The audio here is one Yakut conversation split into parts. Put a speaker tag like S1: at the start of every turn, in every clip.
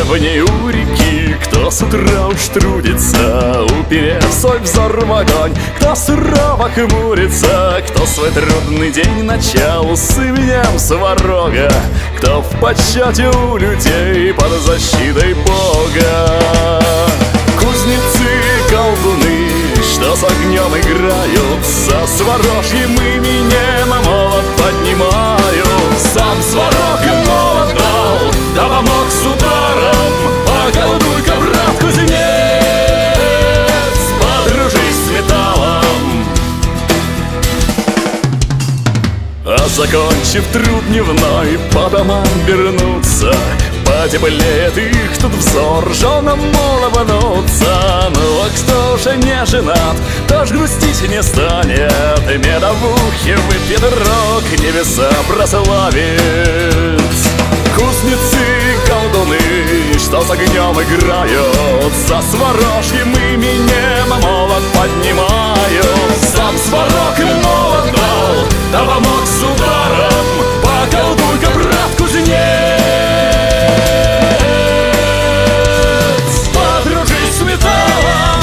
S1: деревне у реки, кто с утра уж трудится, уперев свой взор в огонь, кто сурово хмурится, кто свой трудный день начал с именем Сварога, кто в почете у людей под защитой Бога. Кузнецы, колдуны, что с огнем играют, со сварожьим именем молот поднимают. Сам Сварог им молот дал, да помог с ударом. Поколдуй-ка, брат, кузнец, подружись с металлом. А закончив труд дневной, по домам вернуться, потеплеет их тут взор, женам улыбнуться. Ну а кто же не женат, тоже грустить не станет, и медовухи выпьет рог, небеса прославит. Кузнецы, колдуны, что с огнем играют, со сварожьим именем молот поднимают. Сам Сварог им молот дал, да помог с ударом. Поколдуй-ка, брат, кузнец, подружись с металлом.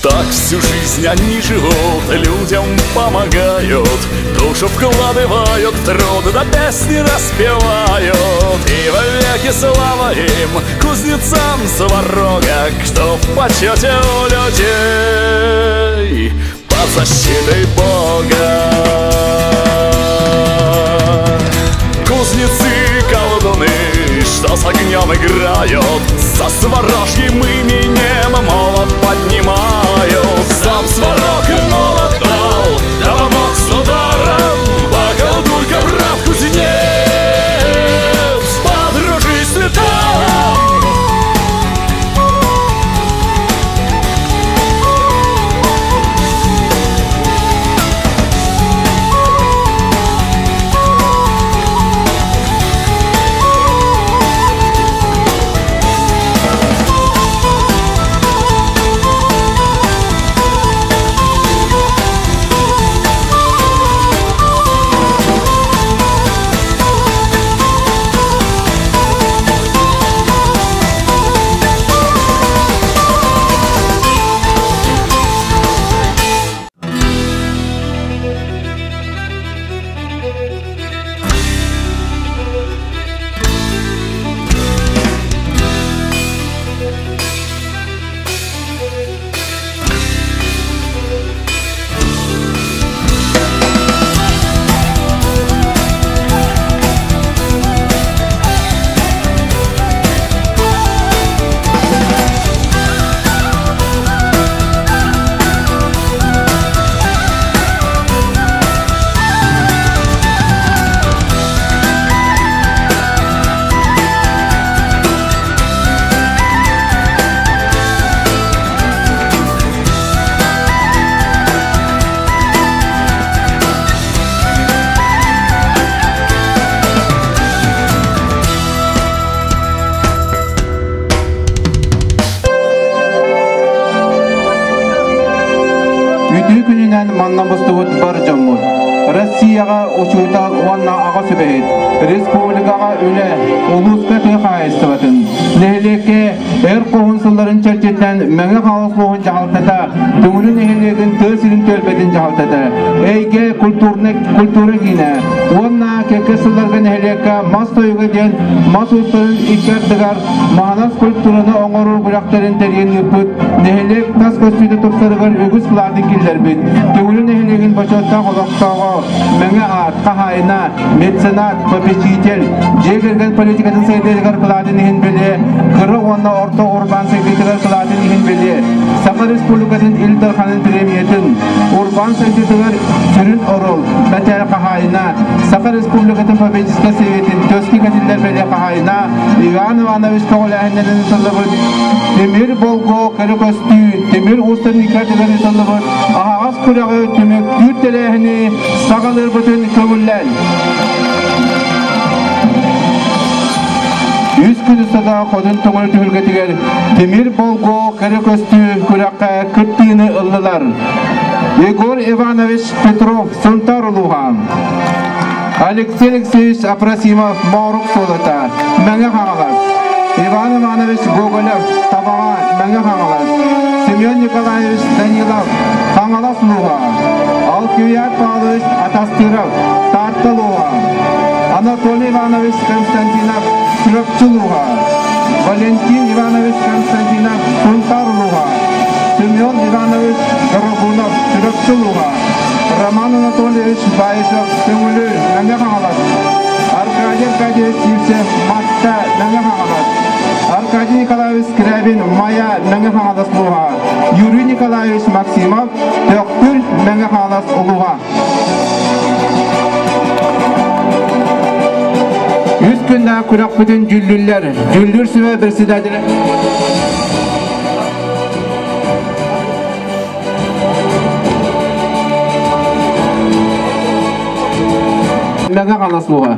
S1: Так всю жизнь они живут, людям помогают, душу вкладывают в труд, да песни распевают. И вовеки слава им, кузнецам Сварога, кто в почете у людей под защитой Бога. Кузнецы, колдуны, что с огнем играют, со сварожьим именем молот поднимают. Сам Сварог им молот дал, да помог с ударом. Поколдуй-ка, брат, кузнец, подружись с металлом.
S2: Үтүө күнүнэн манна мустубут бар дьоммут. Россияҕа учуутал уонна аҕа сүбэһит, республикаҕа үлэ, улууска тыа хаһаайыстыбатын, Нэһилиэккэ эр хоһун сылларын чэрчитинэн Мэҥэ Хаҥалас улууһун дьаһалтата, Төҥүлү нэһилиэгин тыа сирин түөлбэтин дьаһалтата, Эйгэ культурнай культура киинэ уонна кэккэ сылларга нэһилиэккэ мас тойуга диэн мас уустарын икки ардыгар маһынан скульптураны оҥоруу күрэхтэрин тэрийэн ыыппыт нэһилиэк тас көстүүтэ тупсарыгар үгүс кылаатын киллэрбит Төҥүлү нэһилиэгин бочуоттаах олохтооҕо Мэҥэ аат хаһаайына меценат, попечитель, дьиэ кэргэн политикатын сайдыытыгар кылаатын иһин бэлиэ, кыра уонна орто урбаан сайдыытыгар кылаатын иһин бэлиэ, Саха Республикатын Ил Дарханын премиятын, урбаан сайдыытыгар сүрүн оруол, мэтээл хаһаайына, Саха Республикатын попечительскай советын төскү кэтиллэр бэлиэ хаһаайына Иван Иванович көҕүлээһиннэрин ыытыллыбыт Тимир Болго кэрэ көстүү, Тимир уустан иккардыгар ыытыллыбыт аһаҕас күрэҕи түмүктүүр тэрээһини саҕалыырбытын көҥүллээн. Үс күн устата Хотун Тоҥор түһүлгэтигэр Тимир Болго кэрэ көстүү күрэххэ кыттыыны ыллылар. Егор Иванович Петров, Сунтаар улууһа. Алексей Алексеевич Апросимов, Моорук Суолата, Мэҥэ Хаҥалас. Иван Иванович Гоголев, Табаҕа, Мэҥэ Хаҥалас. Семен Николаевич Данилов, Хаҥалас улууһа. Алквиад Павлович Атастыров, Таатта улууһа. Анатолий Иванович Константинов, Чурапчы улууһа. Валентин Иванович Константинов, Сунтаар улууһа. Семен Иванович Дорогунов, Чурапчы улууһа. Роман Анатольевич Баишев, Төҥүлү, Мэҥэ Хаҥалас. Аркадий Аркадьевич Сивцев, Матта, Мэҥэ Хаҥалас. Аркадий Николаевич Скрябин, Майа, Мэҥэ Хаҥалас улууһа. Юрий Николаевич Максимов, Төхтүр, Мэҥэ Хаҥалас улууһа. Үс күннээх күрэхпитин дьүүллүүллэр. Дьүүллүүр сүбэ председателэ Мэҥэ Хаҥалас улууһа.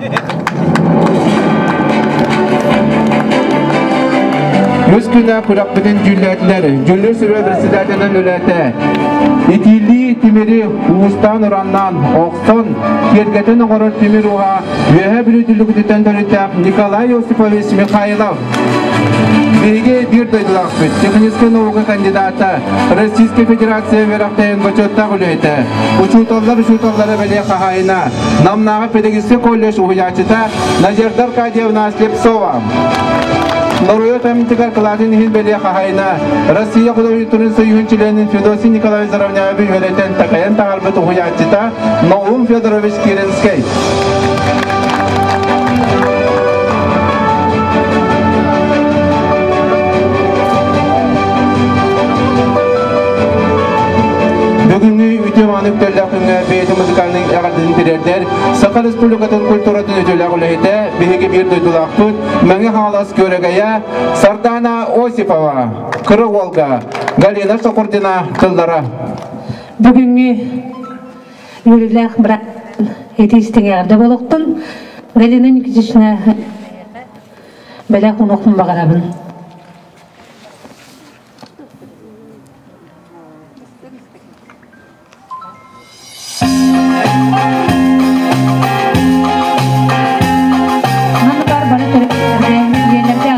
S2: Үс күнэ күрэхпитин дьүүллээтилэр. Дьүүллүүр сүбэ председателинэн үлээтэ. Итиилии тимири уустаан-ураннаан, охсон, киэргэтэн оҥорор тимир ууһа Үөһээ Бүлүү Түллүкүтүттэн төрүттээх Николай Осипович Михайлов. Биһиги биир дойдулаахпыт, техническэй наука кандидата, Российскай Федерация үөрэхтээһин бочуоттаах үлэһитэ, учууталлар учууталлара бэлиэ хаһаайына, Намнааҕы педагогическай колледж уһуйааччыта Надежда Аркадьевна Слепцова. Норуот эмтигэр кылаатын иһин бэлиэ хаһаайына, Россия художествын союһун чилиэнин Федосий Николаевич Заровняевы үөрэтэн такайан таһаарбыт уһуйааччыта Наум Федорович Киренскэй. Бүгүҥҥү үтүө мааны үктэллээх күҥҥэ бэйэтин музыкальнай эҕэрдэтин тириэрдэр Саха Республикатын культуратын үтүөлээх үлэһитэ, биһиги биир дойдулаахпыт Мэҥэ Хаҥалас күөрэгэйэ Сардана Осипова, Кыра Уолга, Галина Сокурдина тыллара.
S3: Бүгүҥҥү үөрүүлээх быраат ити истиҥэҕэрдэ буолуохтун. Галина Никитична бэлэх уҥуохпун баҕарабын. Манныгар бары төрөппүттэргэ, ийэлэргэ,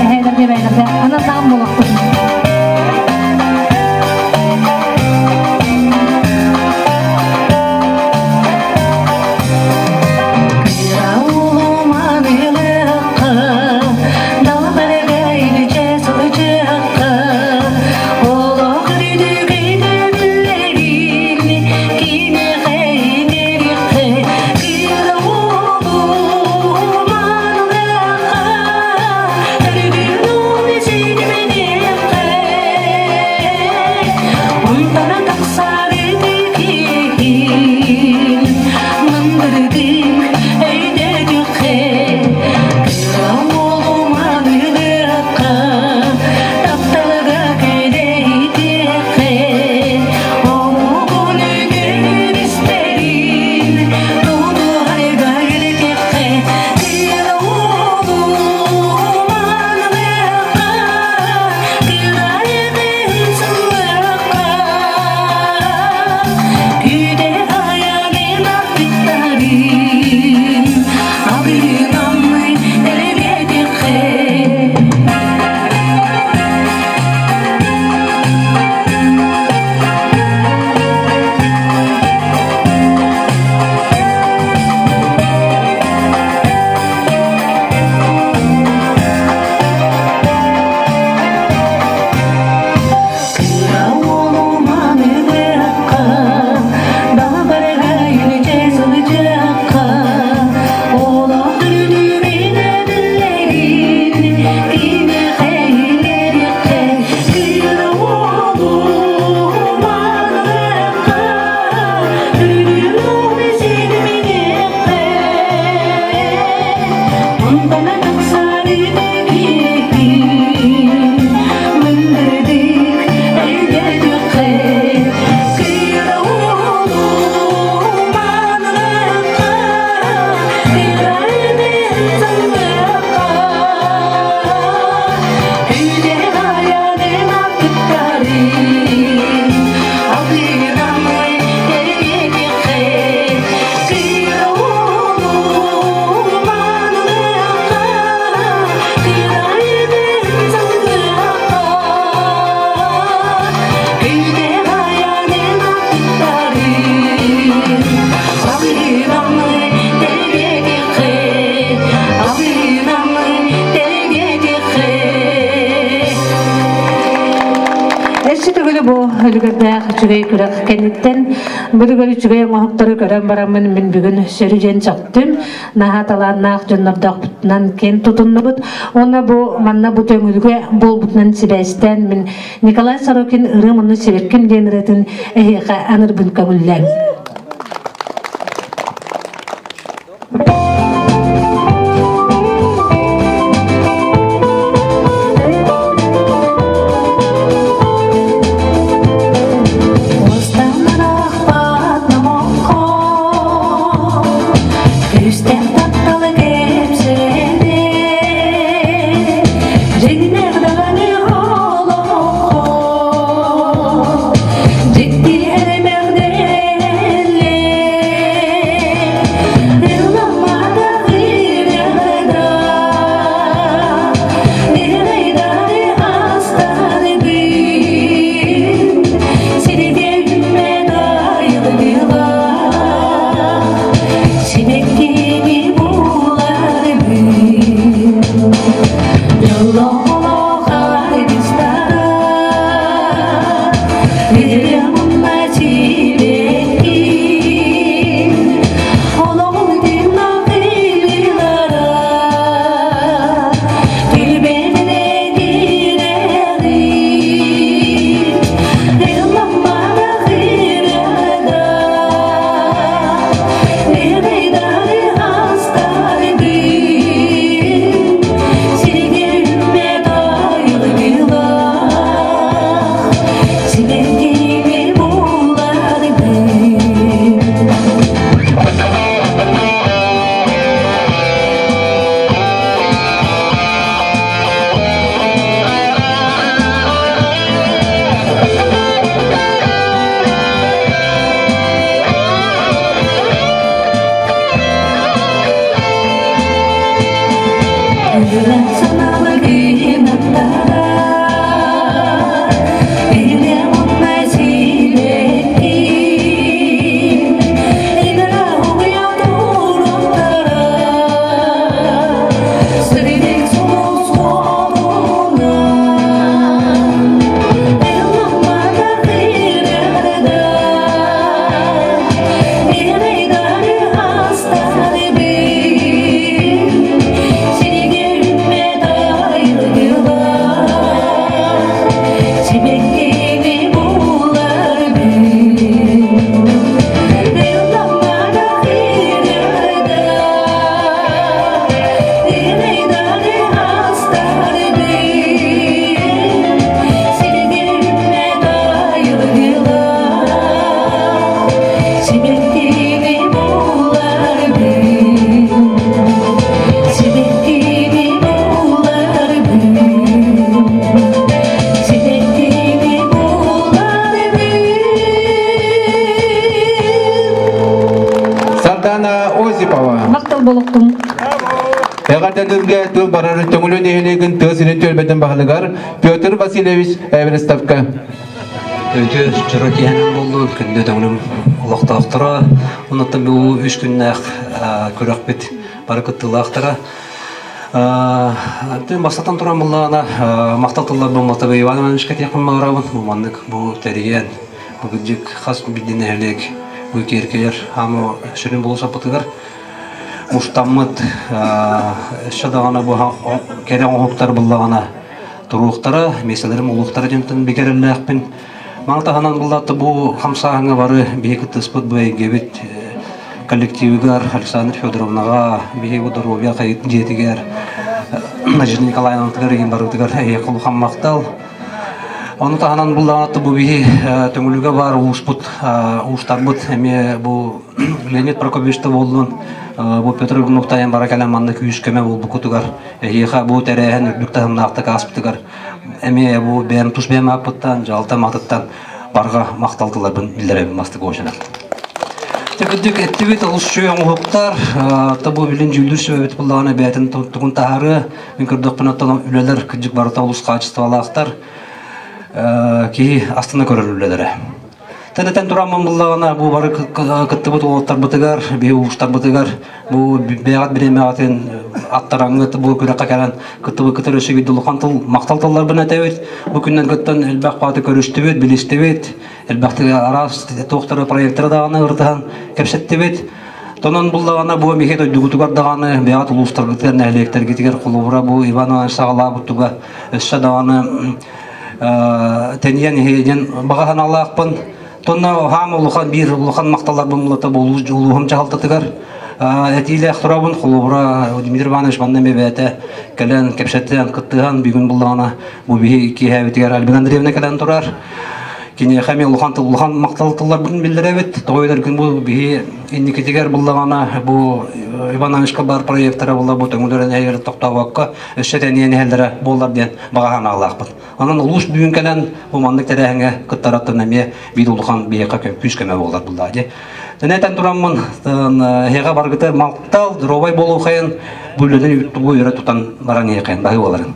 S3: эһээлэргэ, эбээлэргэ аналлаах буолуохтун. Үчүгэй күрэх кэнниттэн бүгүн үчүгэй оҥоһуктары көрөн бараммын мин бүгүн сөрү диэн сөхтүм. Наһаа талааннаах дьоннордоохпутунан киэн тутуннубут. Уонна бу манна бу төҥүлүгэ буолбутунан сибээстээн мин Николай Сорокин ырыам онно сибэкким диэн ырыатын эһиэхэ анырбын көҥүллээҥ.
S4: Күстэх тапталы кэпсэни Дьиҥнээх даҕаны олоххо Дьикти элэмэҕдэллэ Ылламматах ырыада Ырайдары астарбын Сиргэ үүммэт айылгылаах Сибэккини буларбын Дьоллоох аргыстара Ырыамна сибэкки Олоҕум тыыннаах ырыалара Түбэнэ тирэҕин Ылламматах ырыада Ырайдары астарбын Сиргэ үүммэт айылгылаах Сибэккини буларбын. Ыра санааларгын аттара Илэ уонна сибэкки Ыҥыра угуйа туруктара Сырдык сулус холуна Ылламматах ырыада Ырайдары астарбын Сиргэ үүммэт айылгылаах Сибэккини буларбын Ылламматах ырыада Ырайдары астарбын Сиргэ үүммэт айылгылаах Сибэккини буларбын Сибэккини буларбын Сибэккини буларбын.
S2: Сардана Осипова.
S3: Махтал болохтум.
S2: Эҕэрдэлэргэ тыл барар Төҥүлү нэһилиэгин тыа сирин түөлбэтин баһылыгар Петр Васильевич Эверестовка.
S5: Өтө дьоро киэһэнэн буоллун, күндү төҥүлүм олохтоохторо, оннуттан бу үс күннээх күрэхпит бары кыттыылаахтара. Антон бастатан туран буллаҕына махтал тылларбын Матвей Иван Ивановичка этиэхпин баҕарабын. Бу маннык бу тэрийэн, бу кырдьык хас биирдии нэһилиэк бу киэркэйэр хаамы сүрүн болуосаппытыгар мустаммыт өссө даҕаны бу кэрэ оҥоһуктар буллаҕына туруохтара, миэстэлэрим улуохтара диэнтэн бигэрэллээхпин. Маны таһынан буллаатта бу хамсааһыҥҥа бары биһи кыттыспыт бу эйгэбит коллективыгар Александр Федоровнаҕа, биһи бу доруобуйа дьиэтигэр Надежда Николаевнатыгар игин барытыгар эһиэхэ улахан махтал. Ону таһынан буллаҕына бу биһи Төҥүлүгэ баар ууспут, уустарбыт эмиэ бу Леонид Прокопьевич буоллун, бу Петр Гумуктайан бара кэлэн манна күүс-көмө буолбуккутугар, эһиэхэ бу тэрээһин үрдүк таһымнаахтык ааспытыгар эмиэ бу бэйэм тус бэйэм ааппыттан, дьаһалтам аатыттан барҕа махтал тылларбын биллэрэбин бастакы уочарат. Кырдьык эттибит олус үчүгэй оҥоһуктар, бу билин дьүүллүүр сүбэбит буллаҕына бэйэтин тугун таһаарыа. Мин көрдөхпүнэ оттон үлэлэр кырдьык барыта олус хаачыстыбалаахтар. Киһи астына көрөр үлэлэрэ. Тэнэтэн тураммын буллаҕына бу бары кыттыбыт уолаттарбытыгар, биһи уустарбытыгар бу бэйэҕит бириэмэҕитин аттараҥҥыт бу күрэххэ кэлэн кыттыбыккытыгар өссө биир улахан тыл махтал тылларбын этэбит. Бу күннэн кыттан элбэх бааты көрүстүбүт, билистибит. Элбэхтик араас туохтары проекттары даҕаны ырытыһан кэпсэттибит. Тонон буллаҕына бу миһи дойдугутугар даҕаны бэйэҕит улуустаргытыгар, нэһилиэктэргитигэр холобура бу Иван Иванович саҕалаабыттуга өссө даҕаны тэнийэн иһиэн баҕа санаалаахпын. Тонно хаам улахан биир улахан махталларбын булата бу улууһум дьаһалтатыгар этиилээх турабын. Холобура Дмитрий Иванович манна эмиэ бэйэтэ кэлэн кэпсэтэн кыттыһан бүгүн буллаҕына бу биһи киэһэбитигэр Альбина Андреевна кэлэн турар. Киниэхэ эмиэ улахан улахан махтал тылларбын биллэрэбит. Тоҕо эдэргин бу биһи инникитигэр буллаҕына бу Иван Ивановичка бар проектара була бу төҥүлөрөн эһигэр тохтообокко өссө тэниэн иһэллэрэ буоллар диэн баҕа санаалаахпыт. Онон улуус бүгүн кэлэн бу маннык тэрээһиҥҥэ кыттараттан эмиэ биир улахан биһиэхэ күүс көмө буолар буллаа дии. Тэнэтэн тураммын эһиэхэ баргыта малтал, здоровай буолуохайын бу үлэни тугу өрө тутан баран иһиэхин баһыы буоларын.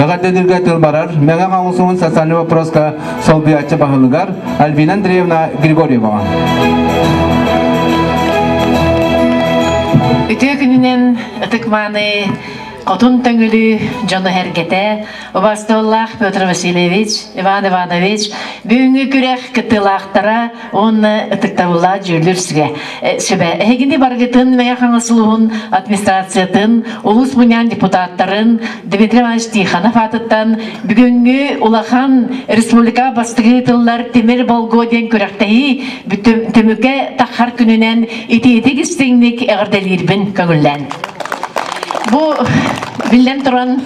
S2: Эҕэрдэлииргэ тыл барар Мэҥэ Хаҥалас социальный вопроска солбуйааччы баһылыгар Альбина Андреевна Григорьеваҕа.
S6: Үтүө күнүнэн ытык-мааны хотун төҥүлү дьону эргэтэ убастабыллаах Петр Васильевич, Иван Иванович бүгүҥҥү күрэх кыттыылаахтара уонна ытыктабыллаах дьүүллүүр сүбэ. Сүбэ. Эһигини барыгытын Мэҥэ Хаҥалас улууһун администрациятын, улуус мунньаҕын депутаттарын Дмитрий Иванович Тихонов аатыттан бүгүҥҥү улахан республика бастакы ыытыллар Тимир Болгуо диэн күрэхтэһии түмүгэ таххар күнүнэн итиитик истиҥник эҕэрдэлиирбин көҥүллээн. Бу биллэн туран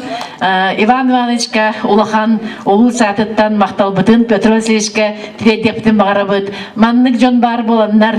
S6: Иван Ивановичка улахан улуус аатыттан махталбытын Петр Васильевичка тириэрдиэхпитин баҕарабыт. Маннык дьон баар буоланнар,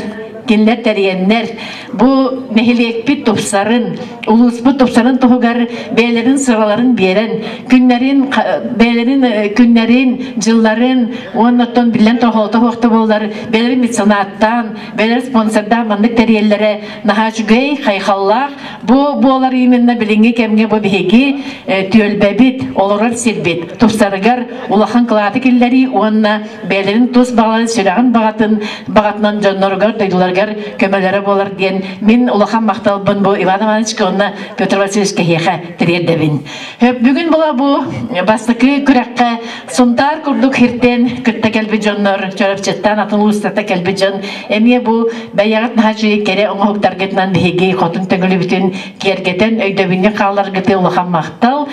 S6: кинилэр тэрийэннэр, бу нэһилиэкпит тупсарын, улууспут тупсарын туһугар бэйэлэрин сыраларын биэрэн, күннэрин, бэйэлэрин күннэрин, дьылларын уонна оттон биллэн тоһоото суохта буоллар, бэйэлэрин меценаттаан, бэйэлэрин спонсордаан маннык тэрийэллэрэ наһаа үчүгэй, хайхаллаах. Бу буолар именно билиҥҥи кэмҥэ бу биһиги түөлбэбит, олорор сирбит тупсарыгар улахан кылааты киллэрии уонна бэйэлэрин тус баҕаларын сүрэҕин баҕатын баҕатынан дьонноругар, дойдуларыгар көмөлөрө буолар диэн мин улахан махталбын бу Иван Ивановичка уонна Петр Васильевич киһиэхэ тириэрдэбин. Бүгүн була бу бастакы күрэххэ Сунтаар курдук хиртэн кытта кэлбит дьоннор, Чөрөпчөттөн атын улуустарта кэлбит дьон эмиэ бу бэйэҕит наһаа үчүгэй кэрэ оҥоһуктаргытынан биһиги хотун төҥүлүбүтүн киэргэтэн өйдөбүнньүк хаалларгыты улахан махтал.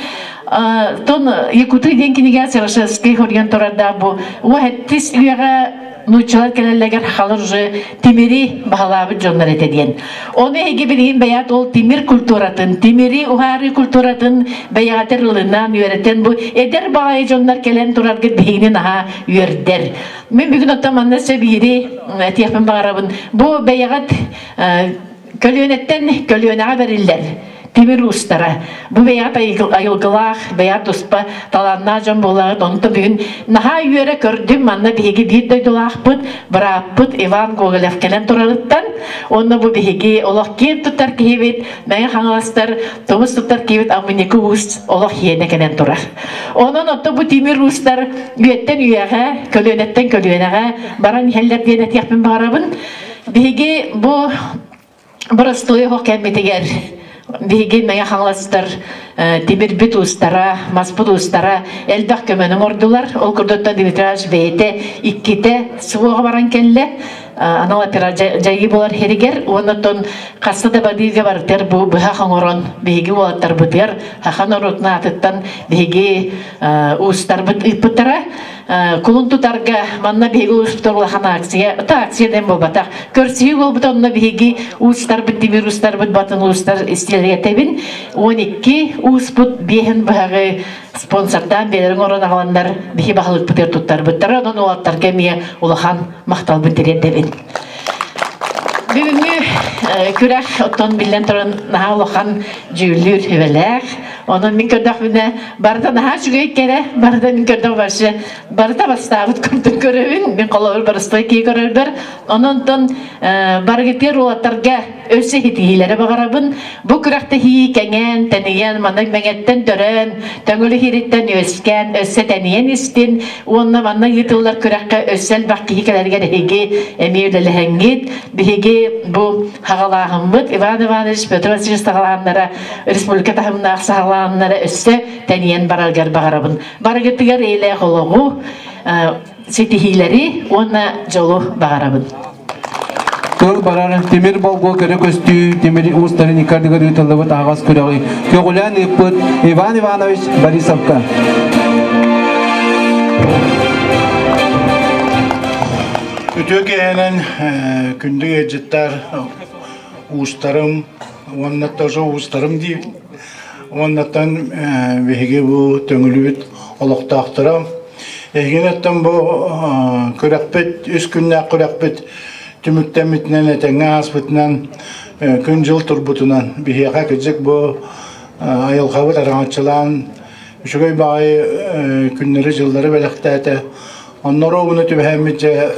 S6: Тон Якуты диэн кинигэ Серошевский хоруйан турардаах бу уһэттис үйэҕэ нууччалар кэлэллэригэр халыр уже тимири баһылаабыт дьоннор этэ диэн. Ону эһиги билигин бэйэт ол тимир культуратын, тимири уһаарыы культуратын бэйэҕитэр ылынан, үөрэтэн бу эдэр баҕайы дьоннор кэлэн тураргыт биһигини наһаа үөрдэр. Мин бүгүн оттон манна сөбиири этиэхпин баҕарабын. Бу бэйэҕит көлүөнэттэн көлүөнэҕэ бэриллэр тимир уустара. Бу бэйэҕит айылгылаах, бэйэҕит туспа талааннаах дьон буолаҕыт. Онто бүгүн наһаа үөрэ көрдүм. Манна биһиги биир дойдулаахпыт, бырааппыт Иван Гоголев кэлэн турарыттан. Онно бу биһиги олох киэн туттар киһибит, Мэҥэ Хаҥаластар тумус туттар киһибит Аммыникы уус олох иэнэ кэлэн турар. Онон отто бу тимир уустар үйэттэн үйэҕэ, көлүөнэттэн көлүөнэҕэ баран иһэллэр диэн этиэхпин баҕарабын. Биһиги бу боростуой оһох кэммитигэр биһиги Мэҥэ Хаҥаластар тимирбит уустара, маспыт уустара элбэх көмөнү оҥордулар. Ол курдук Дмитрий бэйэтэ иккитэ суоҕа баран кэллэ. Анал дьайыы буолар иһэригэр уонна оттон хаста да бадыыга барытыгар бу быһах оҥорон биһиги уолаттарбытыгар саха норуотун аатыттан биһиги уустарбыт ыыппыттара. Кулун тутарга манна биһиги улууспутугар улахан акция, это акция диэн буолбатах. Көрсүһүү буолбута онно биһиги уустарбыт, тимир уустарбыт, батын уустар истиэлэтэбин. 12 ууспут биэһин быһаҕы спонсордаан биэлэрин оҥорон аҕаланнар биһи баһылыкпытыгар туттарбыттара. Онон уолаттарга эмиэ улахан махталбын тириэрдэбин. Бүгүҥҥү күрэх оттон биллэн туран наһаа улахан дьүүллүүр сүбэлээх. Онон мин көрдөхпүнэ барыта наһаа үчүгэй кэрэ, барыта мин көрдөх вообще барыта бастаабыт курдук көрөбүн. Мин холобур барыстой кии көрөрбөр. Онон барыгытыар уолаттарга өссө иһитиһиилэри баҕарабын. Бу күрэхтэһии кэҥээн, тэнийэн, маннык мэҥэттэн төрөөн, төҥүлү иһириттэн үөскээн, өссө тэнийэн истин уонна манна ыытыллар күрэххэ өссө элбэх киһи кэлэригэр эһиги эмиэ үлэлэһэҥҥит. Биһиги бу хаҕалааһыммыт Иван Иванович, Петр Васильевич саҕалааннара республика таһымнаах саҕалаа саҕалааннара өссө тэнийэн бараргар баҕарабын. Барыгытыгар эйэлээх олоҕу, ситиһиилэри уонна дьолу баҕарабын.
S2: Тыл барар тимир болгуо көрө көстүү тимир уустарын иккардыгар ыытыллыбыт аһаҕас күрэҕи көҕүлээн ыыппыт Иван Иванович Борисовка.
S7: Үтүө киэһэнэн күндү ыалдьыттар уустарым уонна тоже уустарым диибин. Уоннаттан биһиги бу Төҥүлүбүт олохтоохторо. Эһигинэттэн бу күрэхпит, үс күннээх күрэхпит түмүктэммитинэн, этэҥҥэ ааспытынан, күн-дьыл турбутунан биһиэхэ кырдьык бу айылҕабыт араҥаччылаан үчүгэй баҕайы күннэри-дьыллары бэлэхтээтэ. Онно оруобуна түбэһэммит дьэ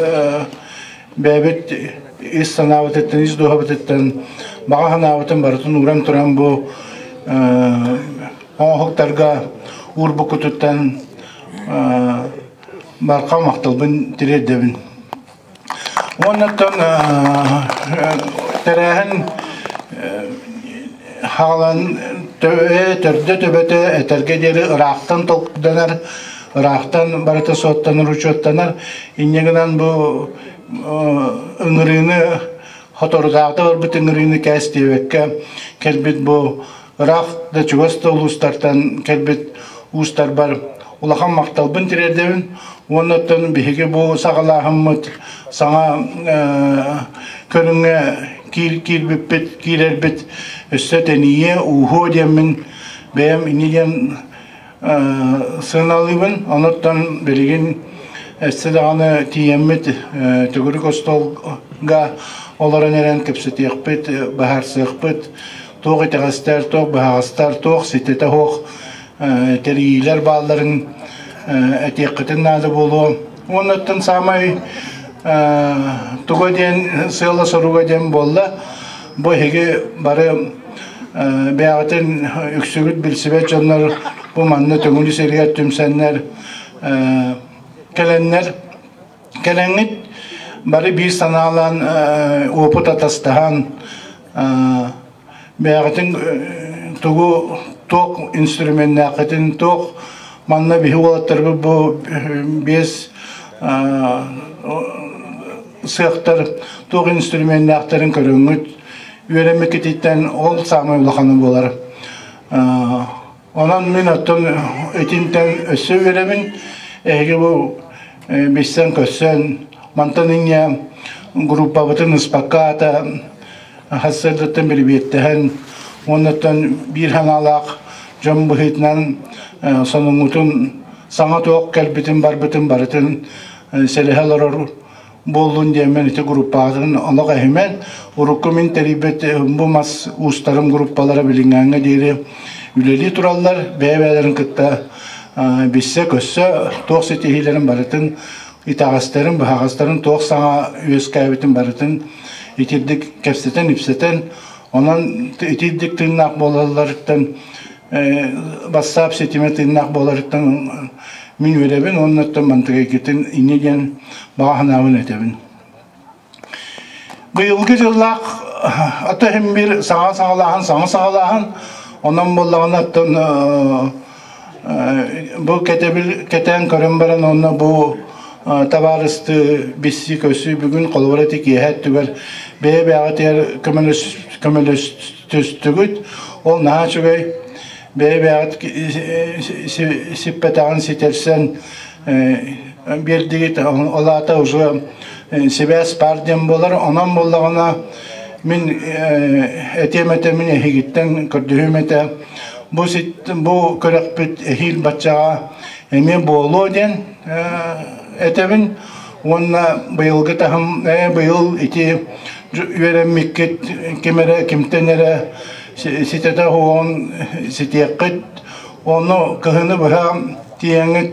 S7: бэйэбит ис санаабытыттан, ис дууһабытыттан баҕа санаабытын барытын ууран туран бу оҥоһуктарга уурбуккутуттан барҕа махталбын тириэрдэбин. Уоннаттан тэрээһин хаалан төрдө төбөтө этэргэ диэри ыраахтан толкуйданар, ыраахтан барыта суоттанар, учуоттанар. Инньэ гынан бу ыҥырыыны хоторутааҕыта барбыт ыҥырыыны кээс диэбэккэ кэлбит бу ыраах да чугас да улуустартан кэлбит уустарбар улахан махталбын тириэрдэбин уонна оттон биһиги бу саҕалааһыммыт саҥа көрүҥҥэ киирбиппит киирэрбит өссө тэнийиэ ууһуо диэммин бэйэм инньэ диэн сыаналыыбын. Онуттан билигин өссө даҕаны тиийэммит төгүрүк остуолга олорон эрэн кэпсэтиэхпит, быһаарсыахпыт, туох итэҕэстэр, туох быһаҕастар, туох ситэтэ суох тэрийиилэр баалларын этиэххитин наада буолуо. Уоннаттан саамай туга диэн сыала-соруга диэн буолла, бу эһиги бары бэйэҕитин үксүгүт билсибэт дьоннор бу манна Төҥүлү сиригэр түмсэннэр кэлэннэр кэлэҥҥит бары биир санаалаан опыт атастаһан бэйэҕитин тугу туох инструменнээххитин туох манна биһи уолаттарбыт бу биэс сыахтар туох инструменнээхтэрин көрөҥҥүт үөрэммиккититтэн ол саамай улахана буолар. Онон мин оттон итинтэн өссө үөрэбин. Эһиги бу билсэн-көрсөн, мантан инньэ группабытын ыспакка аата сарсыардаттан бирибиэттэһэн, уоннаттан биир санаалаах дьон быһыытынан сонуҥҥутун саҥа туох кэлбитин барбытын барытын сэлэһэ олорор буоллун диэммин ити группаҕытын олох эһимэн урукку мин тэрийбит бу мас уустарым группалара билиҥҥээҥҥэ диэри үлэлии тураллар бэйэ-бэйэлэрин кытта билсэ-көрсө туох ситиһиилэрин барытын итэҕэстэрин быһаҕастарын туох саҥа үөскээбитин барытын итирдик кэпсэтэн-ипсэтэн онон итирдик тыыннаах буолалларыттан бассаап ситимэ тыыннаах буоларыттан мин үөрэбин уонна оттон мантыгайгытын инньэ диэн баҕа санаабын этэбин. Быйылгы дьыллаах ата иһин биир саҥа саҕалааһын, саҥа саҕалааһын, онон буоллаҕына оттон бу кэтэбил кэтээн көрөн баран уонна бу табаарыстыы билсии көрсүү бүгүн холобура ити киэһэ өттүгэр бэйэ-бэйэҕитигэр көмөлөстүгүт ол наһаа үчүгэй бэйэ-бэйэҕит сиппэтэҕин ситэрсэн биэрдигит ол аата уже сибээс баар диэн буолар онон буоллаҕына мин этиэм этэ мин эһигиттэн көрдөһүөм этэ бу бу күрэхпит эһиил баччаҕа эмиэ буолуо диэн этэбин уонна быйылгы таһым быйыл ити үөрэммиккит ким эрэ кимтэн эрэ ситэтэ оһуоҕун ситиэххит ону кыһыны быһа тиийэҥҥит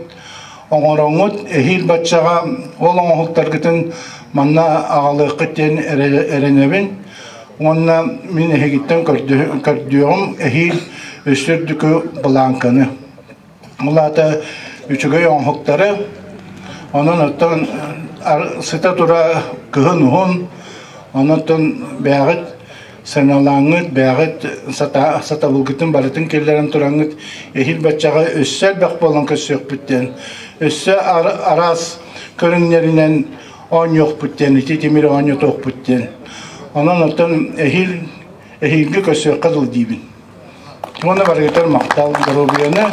S7: оҥороҥҥут эһиил баччаҕа ол оҥоһуктаргытын манна аҕалыаххыт диэн эрэнэбин уонна мин эһигиттэн көрдүөҕүм эһиил өссө үрдүкү былааҥканы Ол аата үчүгэй оҥоһуктары, онон оттон сыта тура кыһын уһун, онон бэйэҕит Сыаналааҥҥыт, бэйэҕит сатабылгытын барытын киллэрэн тураҥҥыт эһиил баччаҕа өссө элбэх буолан көрсүөхпүт диэн, өссө араас көрүҥнэринэн оонньуохпут диэн, ити тимир оонньотуохпут диэн. Онон оттон эһиил эһиилги көрсүөххэ дыл диибин. Уонна барыгытар махтал, доруобуйаны,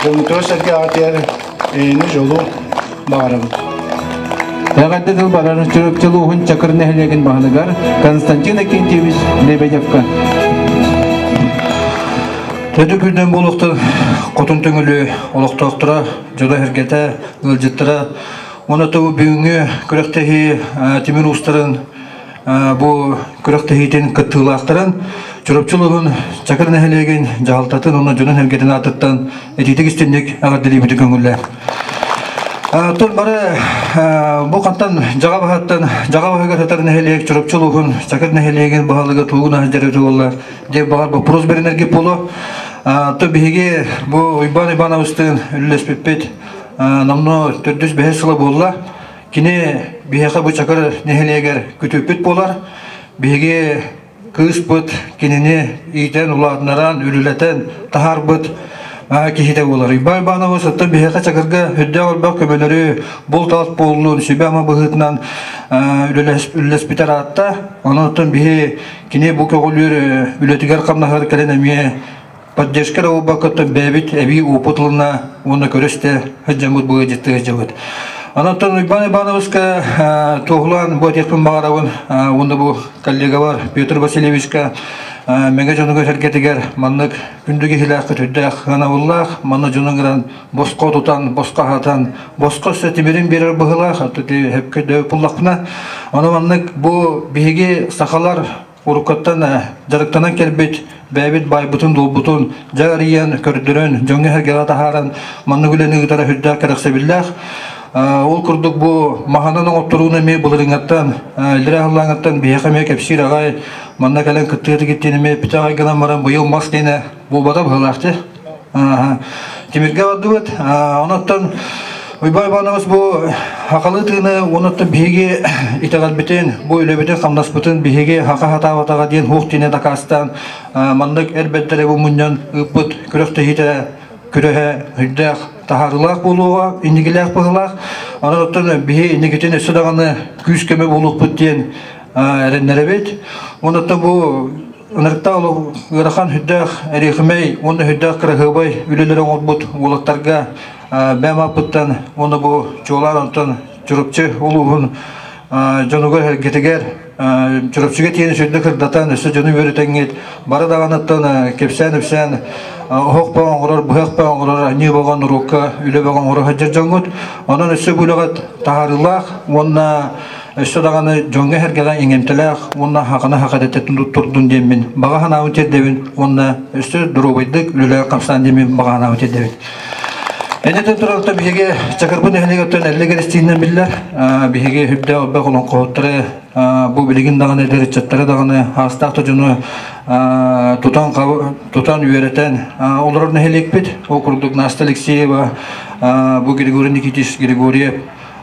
S7: дьоммутугар сэргэҕитигэр эйэни, дьолу баҕарабыт.
S2: Эҕэрдэ тыл барар Чурапчы улууһун Чакыр нэһилиэгин баһылыгар Константин Акинтьевич Лебедевка.
S5: Төдү күннэн буолуохтан хотун төҥүлү олохтоохторо, дьоно-сэргэтэ, ыалдьыттара уонна тобу бүгүҥҥү күрэхтэһии тимир уустарын бу күрэхтэһиитин кыттыылаахтарын Чурапчы улууһун Чакыр нэһилиэгин дьаһалтатын уонна дьонун-сэргэтин аатыттан итиитик истинник эҕэрдэлиибитин көҥүллээ. Тон бары бу хантан Дьаҕа баһыттан Дьаҕа баһыгар сытар нэһилиэк Чурапчы улууһун Чакыр нэһилиэгин баһылыга тугун аһдьары туолла диэн баҕар боппуруос бэринэргэ буолуо. То биһиги бу Уйбаан Ивановичтыын үлэлэспиппит номнуо төрдүс бэһис сыла буолла. Кини биһиэхэ бу Чакыр нэһилиэгэр күтүппүт буолар. Биһиги кыыспыт кинини иитэн, улаатыннаран, үлэлэтэн таһаарбыт киһитэ буолар. Иван Иванович оттон биһиэхэ Чакырга үрдээх элбэх көмөлөрү, булт-алт буоллун, сүбэ-ама быһыытынан үлэлэспитэ ыраатта. Онон оттон биһи кини бу көҕүлүүр үлэтигэр хамнаһыгар кэлэн эмиэ поддержка эрэ буолбакка бэйэбит эбии опыт ылына уонна көрө-истэ сылдьаммыт бу ыалдьыттыы сылдьабыт. Онон Уйбаан Ивановичка туоһулаан бу этиэхпин баҕарабын уонна бу коллегабар Петр Васильевичка Мэҥэ дьонугар сэргэтигэр маннык күндү киһилээх көтүрдээх ыанабыллаах манна дьону ыҥыран босхо тутан, босхо аһатан, босхо өссө тимирин биэрэр быһыылаах хөпкө дөбө буллахпына ону маннык бу биһиги сахалар уруккуттан дьарыктанан кэлбит бэйэбит байбытын-дуолбутун дьэ арыйан, көрдөрөн, дьоҥҥо-сэргэҕэ таһааран маннык үлэни ыытара сүрдээх кэрэхсэбиллээх. Ол курдук бу маһынан оҥотторууну эмиэ былырыыҥҥаттан, иллэрээ сыллааҥҥыттан биһиэхэ эмиэ кэпсиир аҕай, манна кэлэн кыттыа диэн эмиэ эппитэ аҕай гынан баран быйыл мас диэнэ буолбата быһыылаах дии. Тимиргэ бардыбыт. Онон Уйбаан Иванович бу хахалы тыыны онуттан биһиги итэҕэлбитин, бу үлэбитин, хамнаспытын биһиги хаха хатаабатаҕа диэн хуох диэни дакаастаан маннык эр бэрдэрэ бу мунньан ыыппыт күрэхтэһиитэ күрэһэ үрдээх таһаарыылаах буолуоҕа, инникилээх быһыылаах. Онон оттон биһи инникитин өссө даҕаны күүс-көмө буолуохпут диэн эрэннэрэбит. Онуттан бу Ынырыктаах ыарахан сүрдээх эриэхимэй уонна сүрдээх кыраһыабай үлэлэри оҥорбут уолаттарга бэйэм ааппыттан уонна бу чуолаан онтон Чурапчы улууһун дьонугар-сэргэтигэр Чурапчыга тиийэн сүрдэ кырдатан өссө дьону үөрэтэҥҥит бары даҕаныттан кэпсээн-ипсээн оһох бөҕө оҥорор, быһах бөҕө оҥорор, аньыы бөҕө норуокка үлэ бөҕө оҥоро сылдьар дьоҥҥут. Онон өссө бу үлэҕит таһаарыылаах уонна Өссө даҕаны дьоҥҥо-сэргэҕэ иҥэмтэлээх уонна хахана хахадэтэ туттурдун диэммин баҕа санаабын тиэрдэбин уонна өссө доруобайдык үлэлээн-хамсаан диэммин баҕа санаабын тиэрдэбин. Энэтэн турарта биһиги Чакырбы нэһилиэгиттэн Эллэ Кэристиинэн биллэр. Биһиги үрдээх элбэх олоҥхоһуттары бу билигин даҕаны эдэр ыччаттары даҕаны аастаах да дьону тутан тутан үөрэтэн олорор нэһилиэкпит. Ол курдук Наста Алексеева, бу Григорий Никитич Григорьев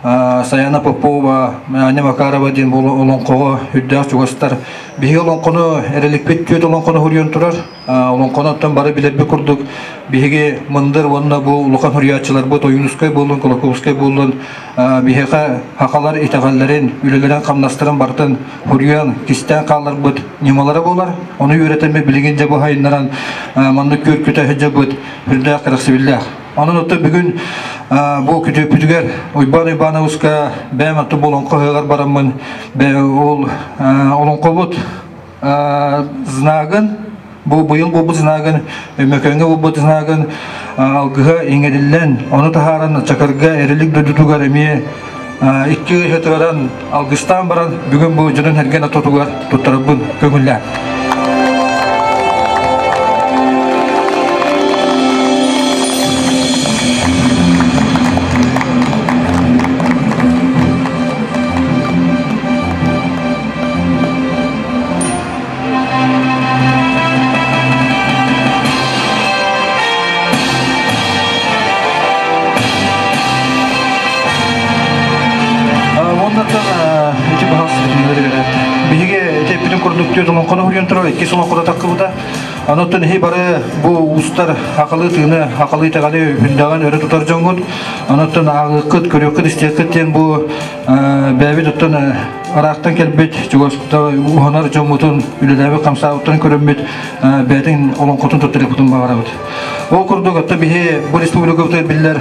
S5: Саяна Попова, Аня Макарова диэн бу олоҥхоҕо үрдээх чугастар. Биһиги олоҥхону эрэликпит түөрт олоҥхону суруйан турар. Олоҥхону оттон бары билэрбит курдук биһиги мындыр уонна бу улахан суруйааччыларбыт Ойуунускай буоллун, Кулаковскай буоллун биһиэхэ сахалар итэҕэллэрин, үлэлэрин-хамнастарын барытын суруйан, кистээн хаалларбыт ньымалара буолар. Ону үөрэтэммит билигин дьэ бу сайыннаран маннык күөркүтэ сылдьабыт үрдээх кэрэхсэбиллээх. Онон оттон бүгүн бу күтүөппүтүгэр Уйбаан Уйбаанабыска бэйэм аттым олоҥхо ыһыаҕар бараммын ол олоҥхобут знагын бу быйыл буолбут знагын Өймөкөөҥҥө буолбут знагын алгыһа иҥэриллэн ону таһааран Чакырга Эрилик дойдутугар эмиэ икки ыһытыгаран алгыстаан баран бүгүн бу дьонун сэргэн ортотугар туттарарбын көҥүллээн. Уоннаттан ити баһаас биһиги ити эппитин курдук
S8: курдук түөрт олоҥхону уһуйан турар, иккис олоҥхото тахсыбыта. Онон иһи бары бу уустар акылыы тыыны, акылыы итэҕэли хүндэҕин өрө тутар дьоҥҥут. Онон ааҕыаххыт, көрүөххүт, истиэххит диэн бу бэйэбит оттон ыраахтан кэлбит, чугаста уһанар дьоммутун, үлэлээбит хамсаабыттарын көрөммүт бэйэтин олоҥхотун туттарыахпытын баҕарабыт. Ол курдук, оттон биһи бу республикабытыгар биллэр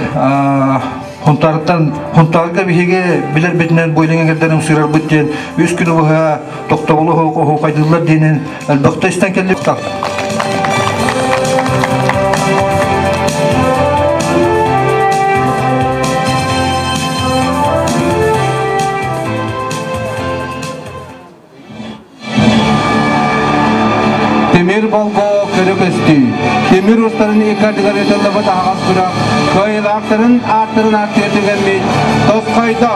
S8: Хонтаартан Хонтаарга биһиги билэрбитинэн бу илиҥ эҥэрдэрин сыырарбыт диэн үс күн уһа тохтобулу оһуохайдыыллар диэнин элбэхтэ истэн кэллибит.
S2: Тимир болго көрө көстүү. Тимир устарын иккардыгар ыытыллыбыт аһаҕас күрэх кыайыылаахтарын ааттарын ааттыыр түгэммит тосхойдо.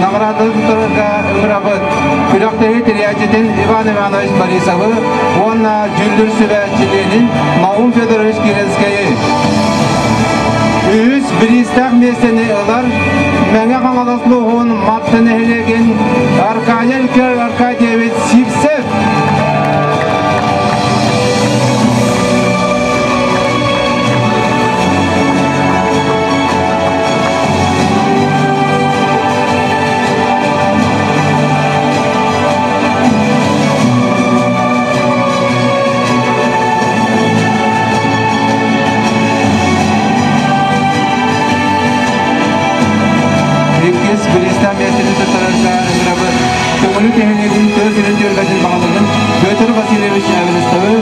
S2: Наҕарааданы туттарарга ыҥырабыт. Күрэхтэһии тэрийээччитин Иван Иванович Борисовы уонна дьүүллүүр сүбэ чилиэнин Наум Федорович Киренскэйи. Үһүс бириистээх миэстэни ылар Мэҥэ Хаҥалас улууһун Матта нэһилиэгин Аркадий Аркадьевич Сивцев. Иккис бириистаах миэстэни туттарарга ыҥырабыт. Төҥүлү нэһилиэгин тыа сирин түөлбэтин баһылыгын Петр Васильевич Эверестовы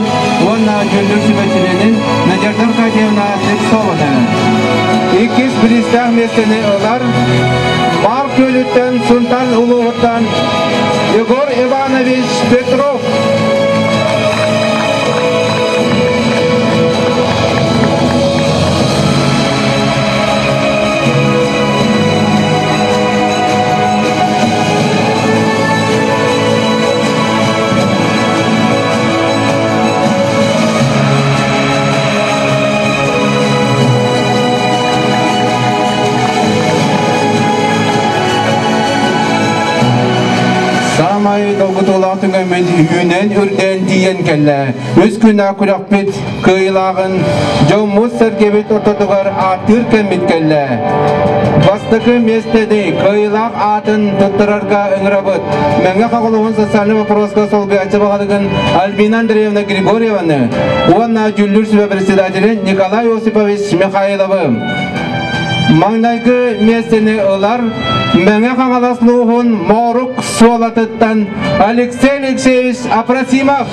S2: уонна дьүүллүүр сүбэ чилиэнин Надежда Аркадьевна Слепцованы. Иккис бириистээх миэстэни ылар Маар Күөлүттэн Сунтаар улууһуттан Егор Иванович Петров. Саамай долгутуулаах түгэммит үүнэн үрдээн тиийэн кэллэ. Үс күннээх күрэхпит кыайыылааҕын дьоммут-сэргэбит ортотугар ааттыыр кэммит кэллэ. Бастакы миэстэни кыайыылаах аатын туттарарга ыҥырабыт. Мэҥэ Хаҥалаһын социальнай вопроска солбуйааччы баһылыгын Альбина Андреевна Григорьеваны уонна дьүүллүүр сүбэ председателин Николай Осипович Михайловы. Маҥнайгы миэстэни ылар Мэҥэ Хаҥалас улууһун Моорук Суолатыттан Алексей Алексеевич Апросимов.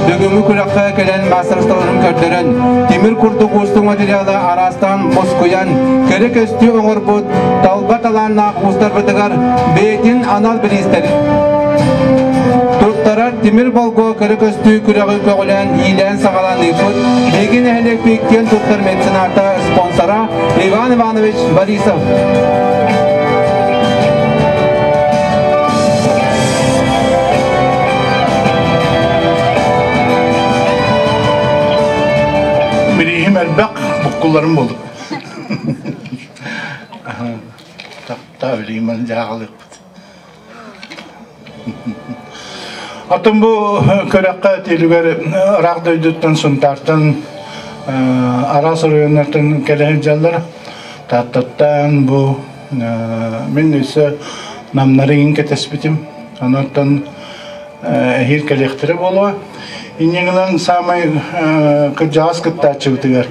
S2: Бүгүҥҥү күрэххэ кэлэн маастарыстыбаларын көрдөрөн, тимир курдук уустук материалы араастаан мускуйан, кэрэ көстүү оҥорбут талба талааннаах уустарбытыгар бэйэтин анал бириистэри туттарар тимир болго кэрэ көстүү күрэҕи көҕүлээн иилээн-саҕалаан ыыппыт биһиги нэһилиэкпит киэн туттар мецената спонсора Иван Иванович Борисов.
S7: Бирииһим элбэх, буккулларым буолук. Тахта билигин дьааҕалыахпыт. Атын бу көрөххө тилигэр ыраах дойдуттан Сунтаартан араас оройуоннартан кэлэ сылдьаллар. Тааттаттан бу мин өссө намнары кэтэспитим. Онон эһиил кэлиэхтэрэ буолуо. Инньэ гынан саамай кырдьаҕас кыттааччыбытыгар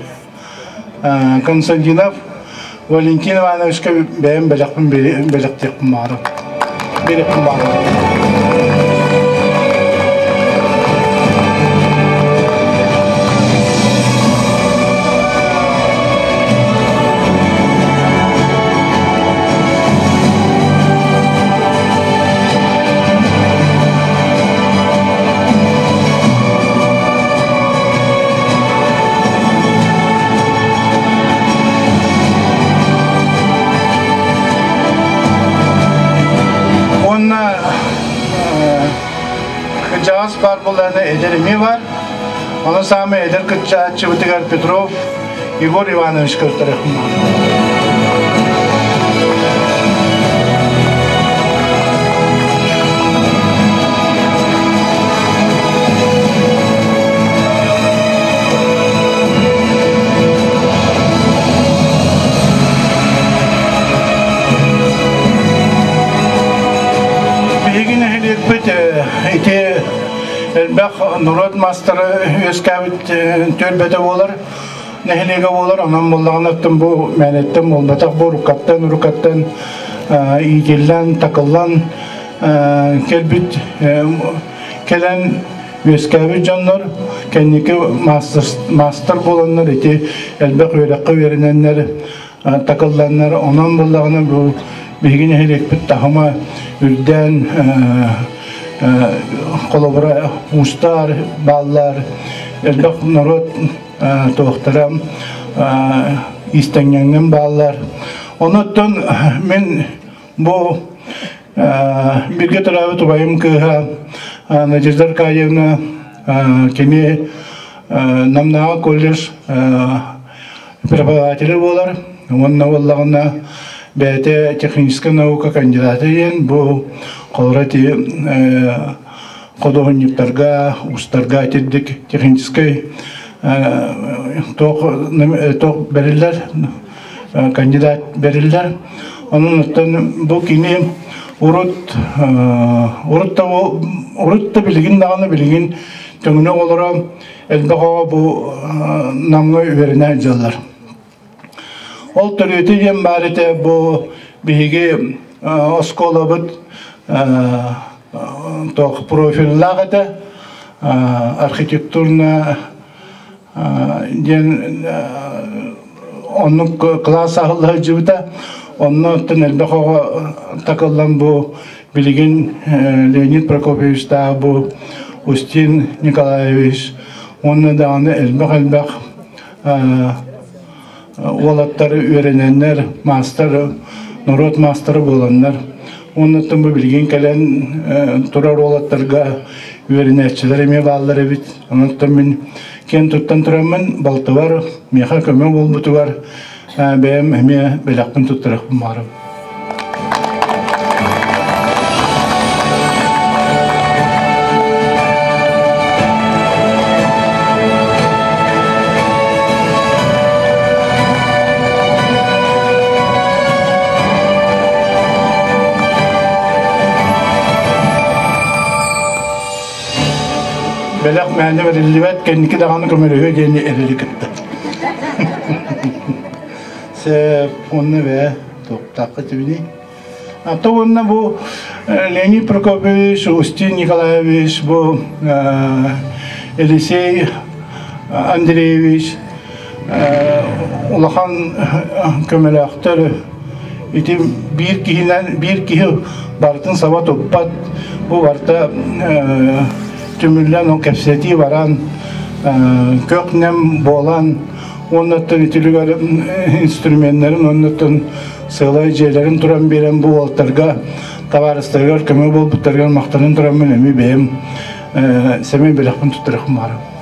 S7: Константинов Валентин Ивановичка бэйэм бэлэхпин бэлэхтиэхпин баҕарабын. Биэриэхпин баҕарабын. Кырдьаҕас баар буоллаҕына эдэр эмиэ баар. Ону саамай эдэр кыттааччыбытыгар Петров Егор Иванович көрдөрөхпүн. Биһиги нэһилиэкпит ити элбэх норуот маастара үөскээбит түөлбэтэ буолар, нэһилиэгэ буолар. Онон буоллаҕына бу мээнэттэн буолбатах, бу уруккаттан уруккаттан иитиллэн, такыллан кэлбит кэлэн үөскээбит дьоннор кэнники маастар буоланнар ити элбэх үөрэххэ үөрэнэннэр такылланнар онон буоллаҕына бу биһиги нэһилиэкпит таһыма үрдээн холобура уустар бааллар элбэх норуот туохтара иистэнньэҥнэн бааллар онуттан мин бу бииргэ төрөөбүт убайым кыыһа Надежда Аркадьевна кини Намнааҕы колледж преподавателэ буолар уонна буоллаҕына бэйэтэ техническэй наука кандидата диэн бу холоро ити худуоһунньуктарга устарга итирдик техническэй туох туох бэриллэр кандидат бэриллэр онон оттон бу кини урут урут да урут да билигин даҕаны билигин төҥүнэ оҕолоро элбэх оҕо бу Намҥа үөрэнэ дьаллар. Ол төрүөтэ диэн баар этэ бу биһиги оскуолабыт туох профиллаах этэ архитектурно диэн оннук кылаас аһылла сылдьыбыта. Онно оттон элбэх оҕо такыллан бу билигин Леонид Прокопьевичтаах бу Устин Николаевич уонна даҕаны элбэх-элбэх уолаттар үөрэнэннэр, маастар, норуот маастара буоланнар уонна бу билигин кэлэн турар уолаттарга үөрэнээччилэр эмиэ бааллар эбит. Онон мин киэн туттан тураммын балтыбар миэхэ көмө буолбутугар бэйэм эмиэ бэлэхпин туттарыахпын баҕарабын. Бэлэх мээнэ бэриллибэт, кэнники даҕаны көмөлөһүө диэни эрэли кытта. Сөп, уонна бээ, туохтаахха түбүнүй? А то уонна бу Леонид Прокопьевич, Устин Николаевич, бу Елисей Андреевич улахан көмөлөөхтөр ити биир киһинэн биир киһи барытын саба туппат бу барыта түмүллэн ол кэпсэтии баран көх-нэм буолан уоннаттан итилигэр инструменнарын уоннаттан сыалай дьиэлэрин туран биэрэн бу уолтарга табаарыстарыгар көмө буолбуттарыгар махтанан тураммын эмиэ бэйэм сэмэй бэлэхпин туттарыахпын баҕарабын.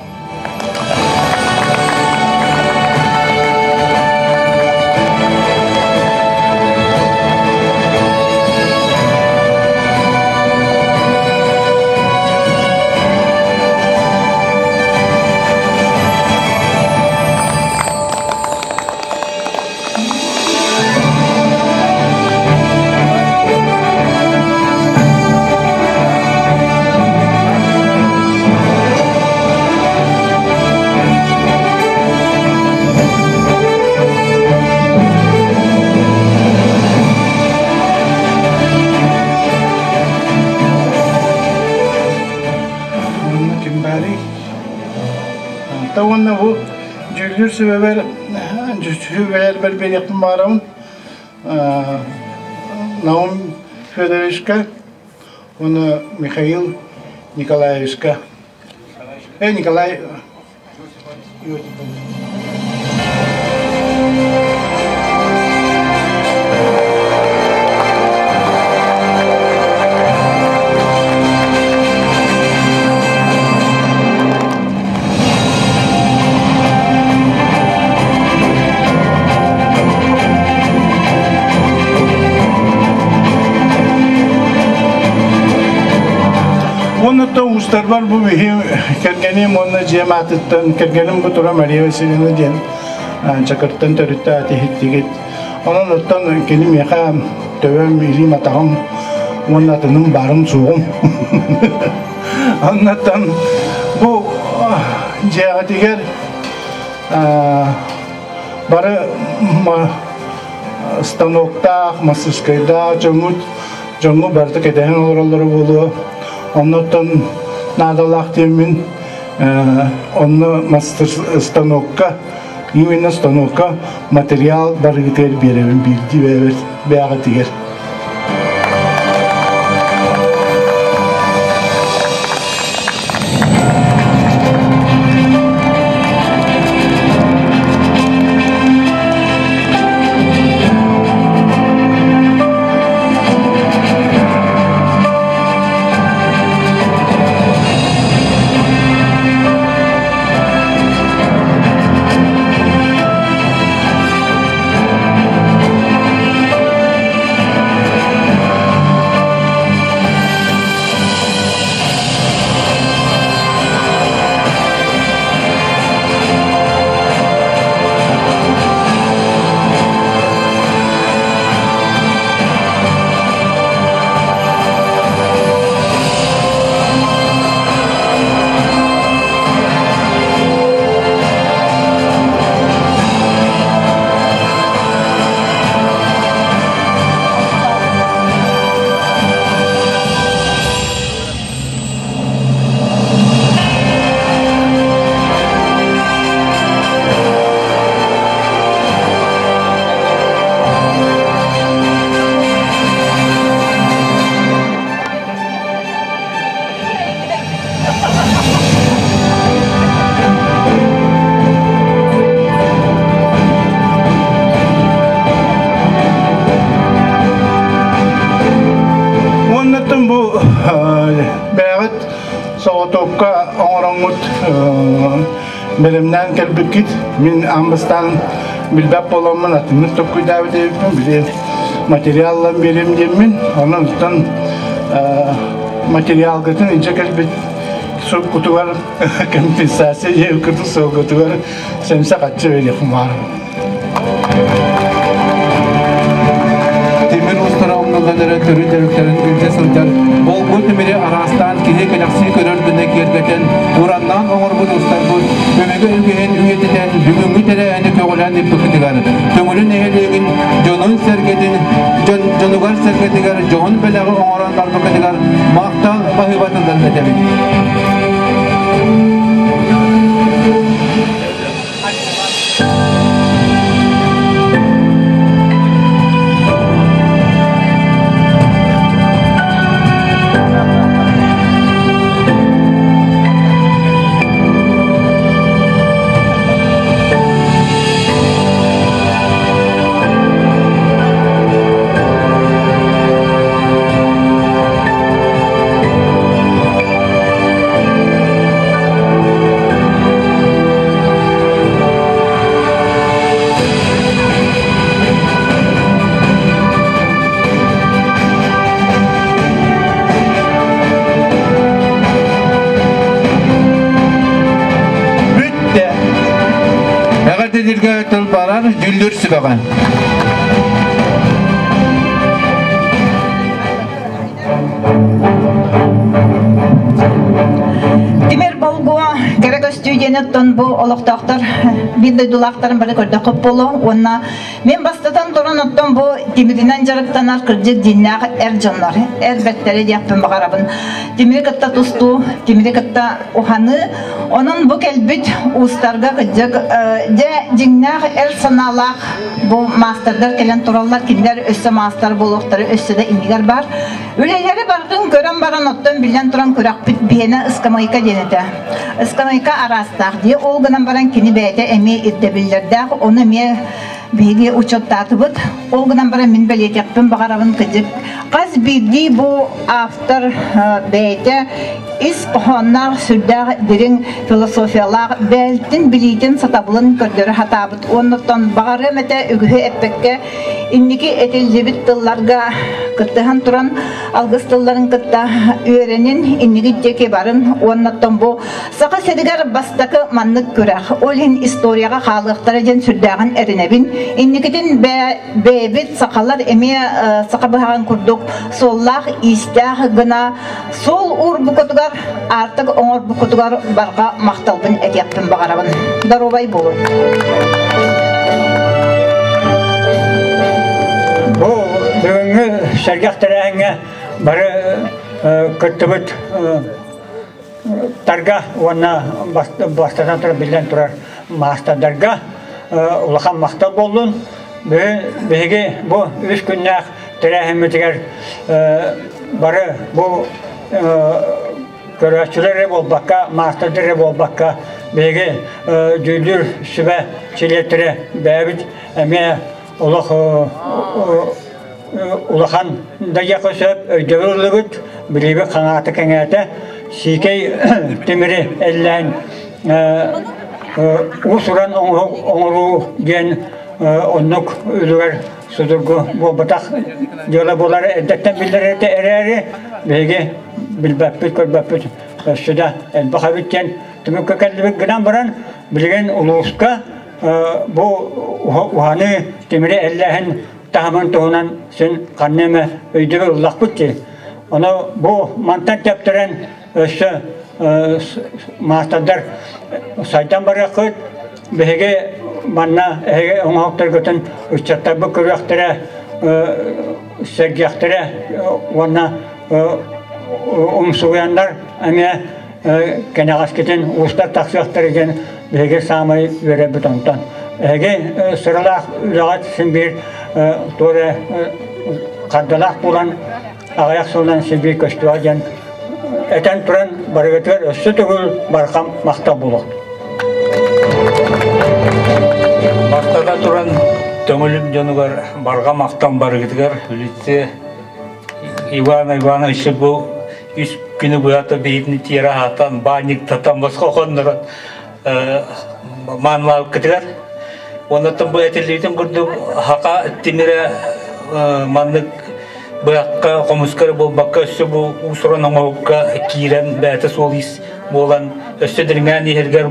S7: Уонна бу дьүүллүүр сүбэбэр сүбэлэрбэр биэриэхпин баҕарабын Наум Федоровичка уонна Михаил Николаевичка. Эй, Николай Оннуттан уустарбар бу биһи кэргэним уонна дьиэм аатыттан кэргэним бу тура Мария Васильевна диэн Чакыртан төрүттээх иһиттигит. Онон оттон кини миэхэ төбөм, илиим, атаҕым уонна атыным баарым суоҕум. Оннуттан бу дьиэҕитигэр бары станоктаах, мастерскайдаах дьоҥҥут дьоҥҥу барыта кэтэһэн олороллоро буолуо. Оннуттан наадалаах диэммин онно мастер станокка именно станокка материал барыгытыгар биэрэбин биирдии бэйэбит бэйэҕитигэр. Уоннаттан бу бэйэҕит соҕотуопка оҥороҥҥут бэлэмнээн кэлбиккит. Мин аан бастаан билбэт буоламмын атыннык толкуйдаабыт эбиппин, били материаллан биэриэм диэммин. Онон оттон материалгытын илдьэ кэлбит суруккутугар компенсация диэбиккитин суолгутугар сэмсэ хаччы биэриэхпин баҕарабын.
S2: Тимир уустара умнуллан эрэ төрүт дьарыктарын илдьэ сылдьар болгуо тимири араастаан киһи кэрэхсии көрөр гына киэргэтэн, ураннаан оҥорбут устарбыт өбүгэ үгэһин үйэтитэн бүгүҥҥү тэрээһини көҕүлээн ыыппыккытыгар Төҥүлү нэһилиэгин дьонун-сэргэтин дьонугар-сэргэтигэр дьоһун бэлэҕи оҥорон барбыккытыгар махтал баһыыбатын этэбит. Бүттэ. Эҕэрдэлииргэ тыл барар дьүллүр сүбэҕэ.
S9: Тимир болгуо кэрэ көстүү диэн оттон бу олохтоохтор биир дойдулаахтарын бары көрдөххө буолуо уонна мен бастатан туран оттон бу тимиринэн дьарыктанар кырдьык дьиннээх эр дьоннор эр бэртэрэ диэхпин баҕарабын тимири кытта тустуу тимири кытта уханыы онон бу кэлбит уустарга кырдьык дьэ дьиҥнээх эр санаалаах бу маастардар кэлэн тураллар кинилэр өссө маастар буолуохтара өссө да иннигэр бар Үлэлэри барытын көрөн баран оттон биллэн туран күрэхпит биһиэнэ ыскамыайка диэн этэ. Ыскамыайка араастаах дии. Ол гынан баран кини бэйэтэ эмиэ ирдэбиллэрдээх, ону эмиэ биһиги учуоттаатыбыт. Ол гынан баран мин бэлиэтиэхпин баҕарабын кыдьык. Хас биирдии бу автор бэйэтэ ис хоһоонноох, сүрдээх дириҥ философиялаах бээлтин, билиитин, сатабылын көрдөрө сатаабыт. Уоннуттан баҕарыам этэ үгүһү эппэккэ инники этиллибит тылларга кыттыһан туран алгыс тылларын кытта үөрэнин, инники диэки барын уоннаттан бу Саха сиригэр бастакы маннык күрэх, ол иһин историяҕа хаалыахтара диэн сүрдээҕин эрэнэбин. Инникитин бэйэбит сахалар эмиэ саха быһаҕын курдук суоллаах-иистээх гына суол уурбукутугар, аартык оҥорбукутугар барҕа махталбын этиэхпин баҕарабын. Доруобай буолун.
S10: Бу бүгүҥҥү сэргэх тэрээһиҥҥэ бары кыттыбыт тарга уонна бастатан туран биллэн турар маастардарга улахан махтал буоллун. Биһиги бу үс күннээх тэрээһиммитигэр бары бу көрөөччүлэр эрэ буолбакка, маастардар эрэ буолбакка, биһиги дьүүллүүр сүбэ чилиэттэрэ бэйэбит эмиэ олох улахан дайыахха сөп өйдөбүл ыллыбыт, билиибит хаҥаата кэҥээтэ, сиикэй тимири эллээн уус-уран оҥоруу диэн оннук үлүгэр судургу буолбатах дьыала буолар эрдэттэн биллэр этэ эрээри биһиги билбэппит, көрбөппүт өссө да элбэх эбит диэн түмүккэ кэллибит гынан баран билигин улууска бу уһаныы тимири эллээһин таһымын туһунан син ханна эмэ өйдөбүл ыллахпыт дии. Ону бу мантан тэптэрэн өссө маастардар сайдан барыаххыт. Биһиги манна эһиги оҥоһуктаргытын ыччаттарбыт көрүөхтэрэ, сэргиэхтэрэ уонна умсугуйаннар эмиэ кэнэҕэскитин уустар тахсыахтара диэн биһиги саамай үөрэрбит онтон. Эһиги сыралаах үлэҕит син биир туора хардалаах буолан аҕыйах сылынан син биир көстүөҕэ диэн этэн туран барыгытыгар өссө төгүл бархам махтал буолуохтун.
S11: Бастата туран Төҥүлүм дьонугар барҕа махтал барыгытыгар лице Иван Иванович бу үс күнү быһата биһитини тиэрэ аһатан, баанньыктатан, босхо хоннорон маанылаабыккытыгар. Оннуттан бу этиллибитин курдук хака тимирэ маннык быһахха хомуска эрэ буолбакка өссө бу уус-уран оҥоһукка киирэн бэйэтэ суол-иис буолан өссө дириҥээн иһэргэр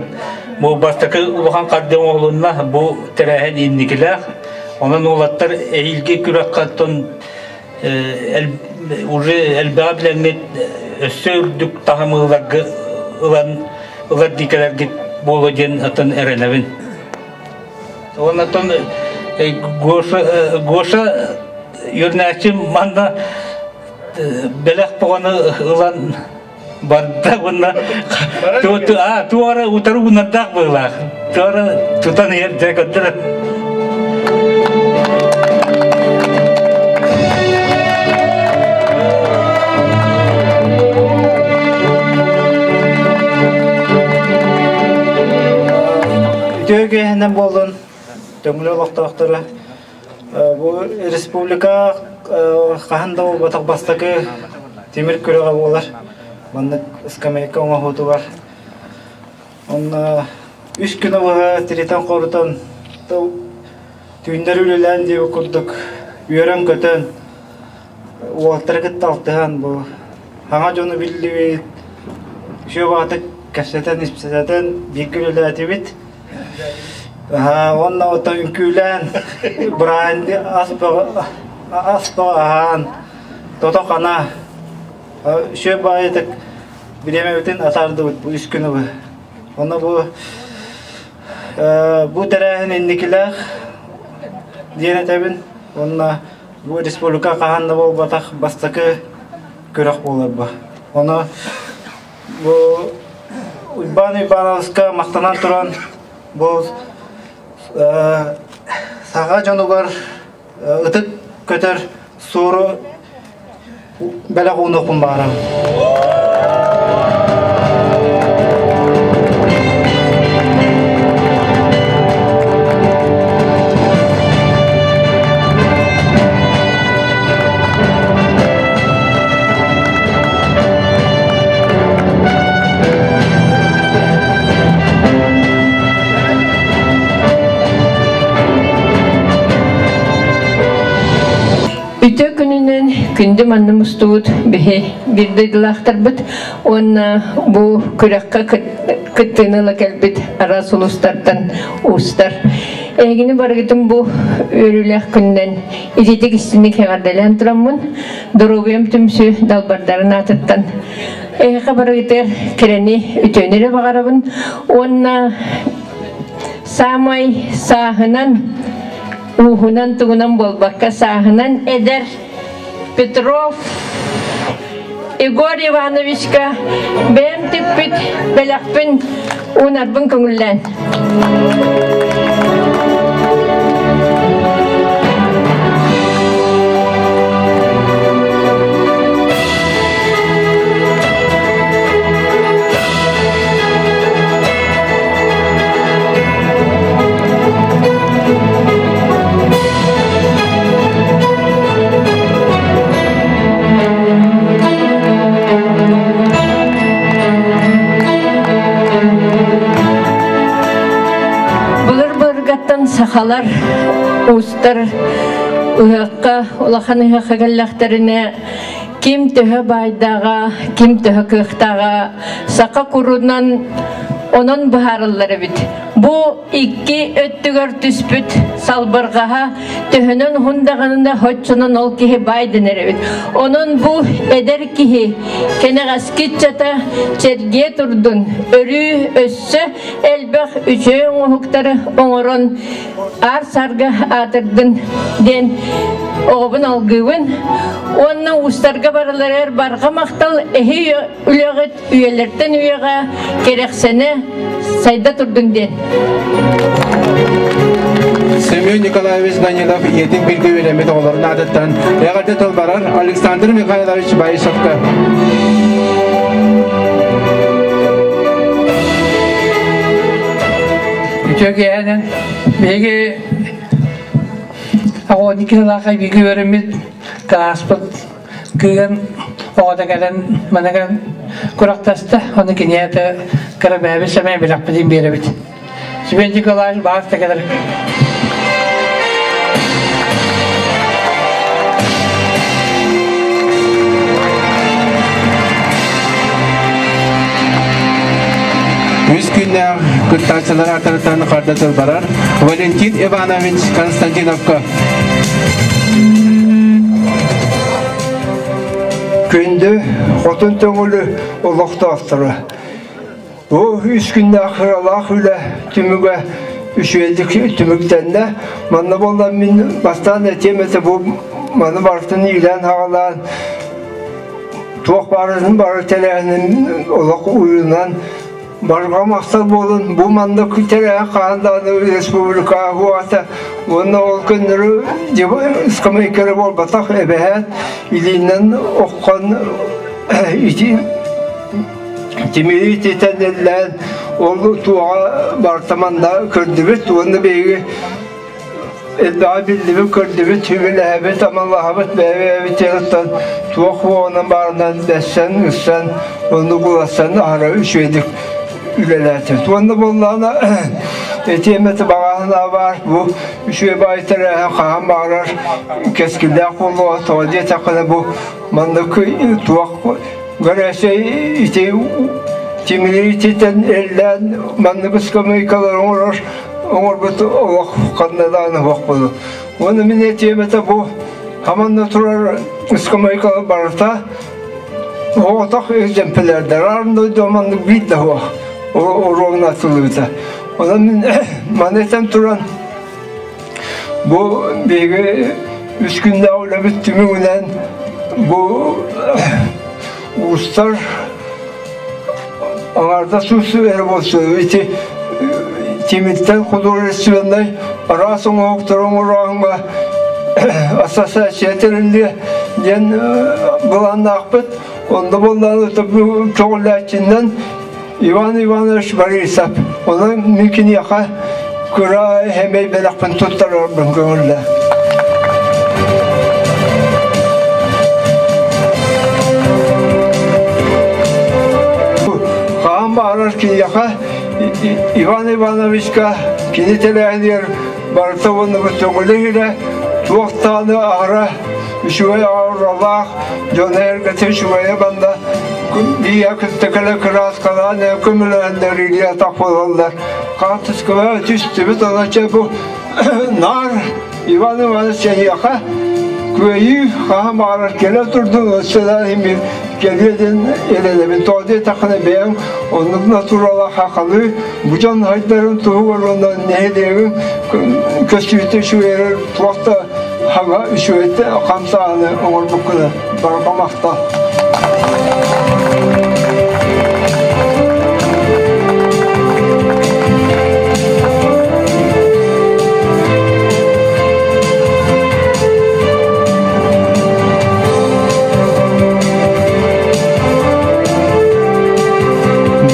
S11: бу бастакы улахан хардыы оҥоһулунна бу тэрээһин инникилээх онон уолаттар эһиилги күрэххэ оттон уже элбэҕи билэҥҥит өссө үрдүк таһымы ыларгы ылан ылар диикэлэргит буолуо диэн атын эрэнэбин. Оннотон Гоша Гоша үөрнээччи манна бэлэх поҕону ылан барда уонна туора утары уунардаах быһыылаах туора тутан иһэр дьэ көрдөрөр
S7: Үтүө киэһэнэн буоллун, Төҥүлү олохтоохторо. Бу республика хаһан да буолбатах бастакы тимир күрэҕэ буолар. Маннык скамейка оҥоһуутугар. Онно үс күнү быһа тиритэн-хорутан түүннэри үлэлээн диэбит курдук үөрэн-көтөн уолаттары кытта алтыһан бу саҥа дьону биллибит, үчүгэй баҕатык кэпсэтэн-ипсэтэн бииргэ үлэлээтибит. Уонна ото үҥкүүлээн, быраанньы ас ас бөҕө аһаан, тото-хана үчүгэй баҕайытык бириэмэбитин атаардыбыт бу үс күнү быһа. Онно бу бу тэрээһин инникилээх диэн этэбин. Уонна бу республика хаһан да буолбатах бастакы күрэх буолар бу. Ону Бу Уйбаан Уйбаанабыска махтанан туран бу саха дьонугар ытык көтөр суору бэлэх уунуохпун баҕарабын.
S12: Күндү манна мустубут биһи биир дойдулаахтарбыт уонна бу күрэххэ кыттыыны ыла кэлбит араас улуустартан уустар. Эһигини барыгытын бу үөрүүлээх күнүнэн ититик истиник эҕэрдэлээн тураммын, доруобуйам түмсүү далбардарын аатыттан эһиэхэ барыгытыгар кэрэни үтүөнү эрэ баҕарабын уонна саамай сааһынан ууһунан тугунан буолбакка сааһынан эдэр Петров Егор Ивановичка бэйэм тикпит бэлэхпин уунарбын көҥүллээн. Былыр-былыргаттан сахалар уустар ыһыахха улахан ыһыахха кэллэхтэринэ ким төһө баайдааҕа, ким төһө кыахтааҕа саха курунан онон быһаарыллар эбит. Бу икки өттүгэр түспүт салбырҕаһа төһөнөн уһун даҕаны оччонон ол киһи баай дэнэр эбит. Онон бу эдэр киһи кэнэҕэски ыччата чэргиэ турдун, өрүү өссө элбэх үчүгэй оҥоһуктары оҥорон аар-саарга аатырдын диэн оҕобун алгыыбын уонна уустарга барыларыгар барҕа махтал эһи үлэҕит үйэлэртэн үйэҕэ кэрэхсэнэ сайда турдун диэн.
S2: Семен Николаевич Данилов ийэтин бииргэ үөрэммит оҕолорун аатыттан эҕэрдэ тыл барар Александр Михайлович Баишевка.
S13: Үтүө киэһэнэн биһиги оҕо сылаахай бииргэ үөрэммит кылааспыт кыыһын оҕото кэлэн мана кэлэн курахтаста ону киниэтэ кыра бэйэбит сэмэй билэхпитин биэрэбит Семен Николаевич баас да кэлэр
S2: Үс күннээх кыттааччылар ааттарыттан харда тыл барар Валентин Иванович Константиновка.
S14: Күндү хотун төҥүлү олохтоохторо. Бу үс күннээх сыралаах үлэ түмүгэ үчүгэйдик түмүктэннэ. Манна буолла мин бастаан этиэм этэ бу маны барытын иилээн-хаҕалаан туох баарытын бары тэрээһинин олох уйунан барҕа махтал буолун бу маннык тэрээһин хаһан даҕаны республика уота уонна ол көннөрү ыскамыйкара буолбатах эбэһээт илиинэн оххон ити тимири ититэн ол туоҕа барыта манна көрдүбүт уонна биһиги элбэҕи биллибит, көрдүбүт, үбүлэһэбит, амалаһабыт, бэйэ-бэйэбит тыаҕыттан туох буоланан баарынан бэссэн, ыссан, оннук буласан аһара үчүгэйдик үлэлээтибит. Уонна буоллаҕына этиэмэтэ баҕаһына баар бу үчүгэй баай тэрээһин хаһан баҕарар кэскиллээх буолуоҕа тоҕо диэтэххинэ бу маннык туох горячай ити тимири ититэн эллээн маннык ыскамыйкалары оҥорор оҥорбут олох ханна даҕаны суох буолуо. Уонна мин этиэм этэ бу хаманна турар ыскамыйкалар барыта оҕотох экземплярдар аан дойду маннык биир да суох уруогун атыллыбыта. Онон мин маны этэн туран бу биһиги үс күннээх үлэбит түмүгүнэн бу уустар аҥаардас уустук эрэ буолсу ити тимиртэн художественнай араас оҥоһуктары оҥорооһуҥҥа ассоциация тэриллиэ диэн былааннаахпыт. Онно буоллаҕына көҕүлээччинэн Иван Иванович Борисов. Онон мин киниэхэ кыра хэмэй бэлэхпин туттарарбын көҥүллэ. Хаан баарар киниэхэ Иван Ивановичка кини тэрээһинигэр барыта уонна көҥүлэ иһирэ туох даҕаны аһара Үчүгэй ауралаах, дьон эргэтэ үчүгэйэ манна бия кытта кырааскалаан көмөлөһөннөр илии атах буолаллар. Хаартыскаҕа түстүбүт, ону бу наар Иван Иванович эһиэхэ кыайыы хаһан баҕарар кэлэ турдун, өссө да иһин кэлиэ диэн эрэнэбин. Тоҕо диэтэххинэ бэйэҥ оннук натурала хахалыы бу дьон хайдарын туһугар уонна нэһилиэгин көстүүтэ үчүгэйэр туох да хаҥа үчүгэйтэ хамсааһыны оҥорбуккуна барҕа махтал.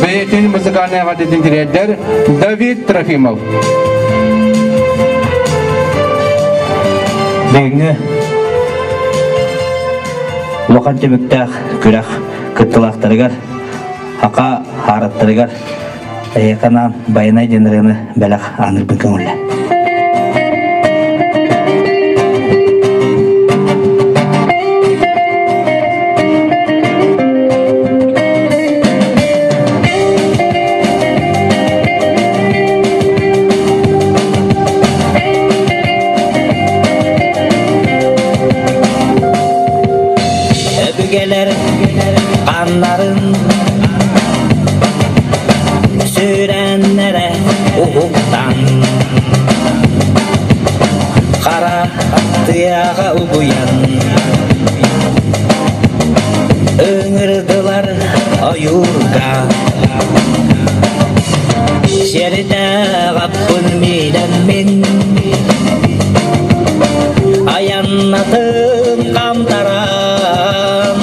S2: Бэйэтин музыкальный эҕэрдэтин тириэрдэр Давид Трофимов.
S15: Бүгүҥҥү улахан түмүктээх күрэх кыттылаахтарыгар, хака хаараттарыгар эһиэхэ анаан Байанай диэн ырыаны бэлэх аныырбын көҥүллэ. Өбүгэлэр ханнарын сүрэннэрэ уһуктан хара тыаҕа угуйан ыҥырдылар ойуурга Сиэрдээх аппын миинэммин Айаннатын хамтаран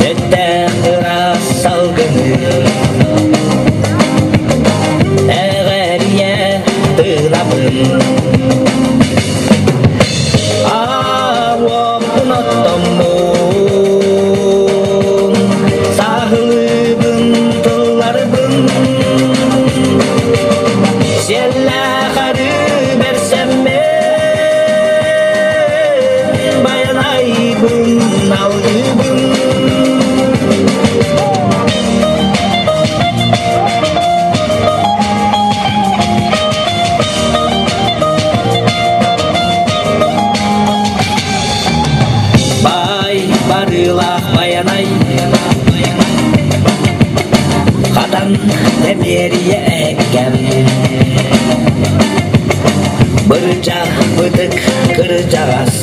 S15: Өттээх ыраас салгыны Эҕэрийэ тыынабын Аалуоппун оттоммун, сааһылыыбын тылларбын, сиэллээх арыы бэрсэммин, байанайбын алгыыбын. Бай барыылаах байанай Хатан тэмиэрийэ эккэм Бырдьах бытык кырдьаҕас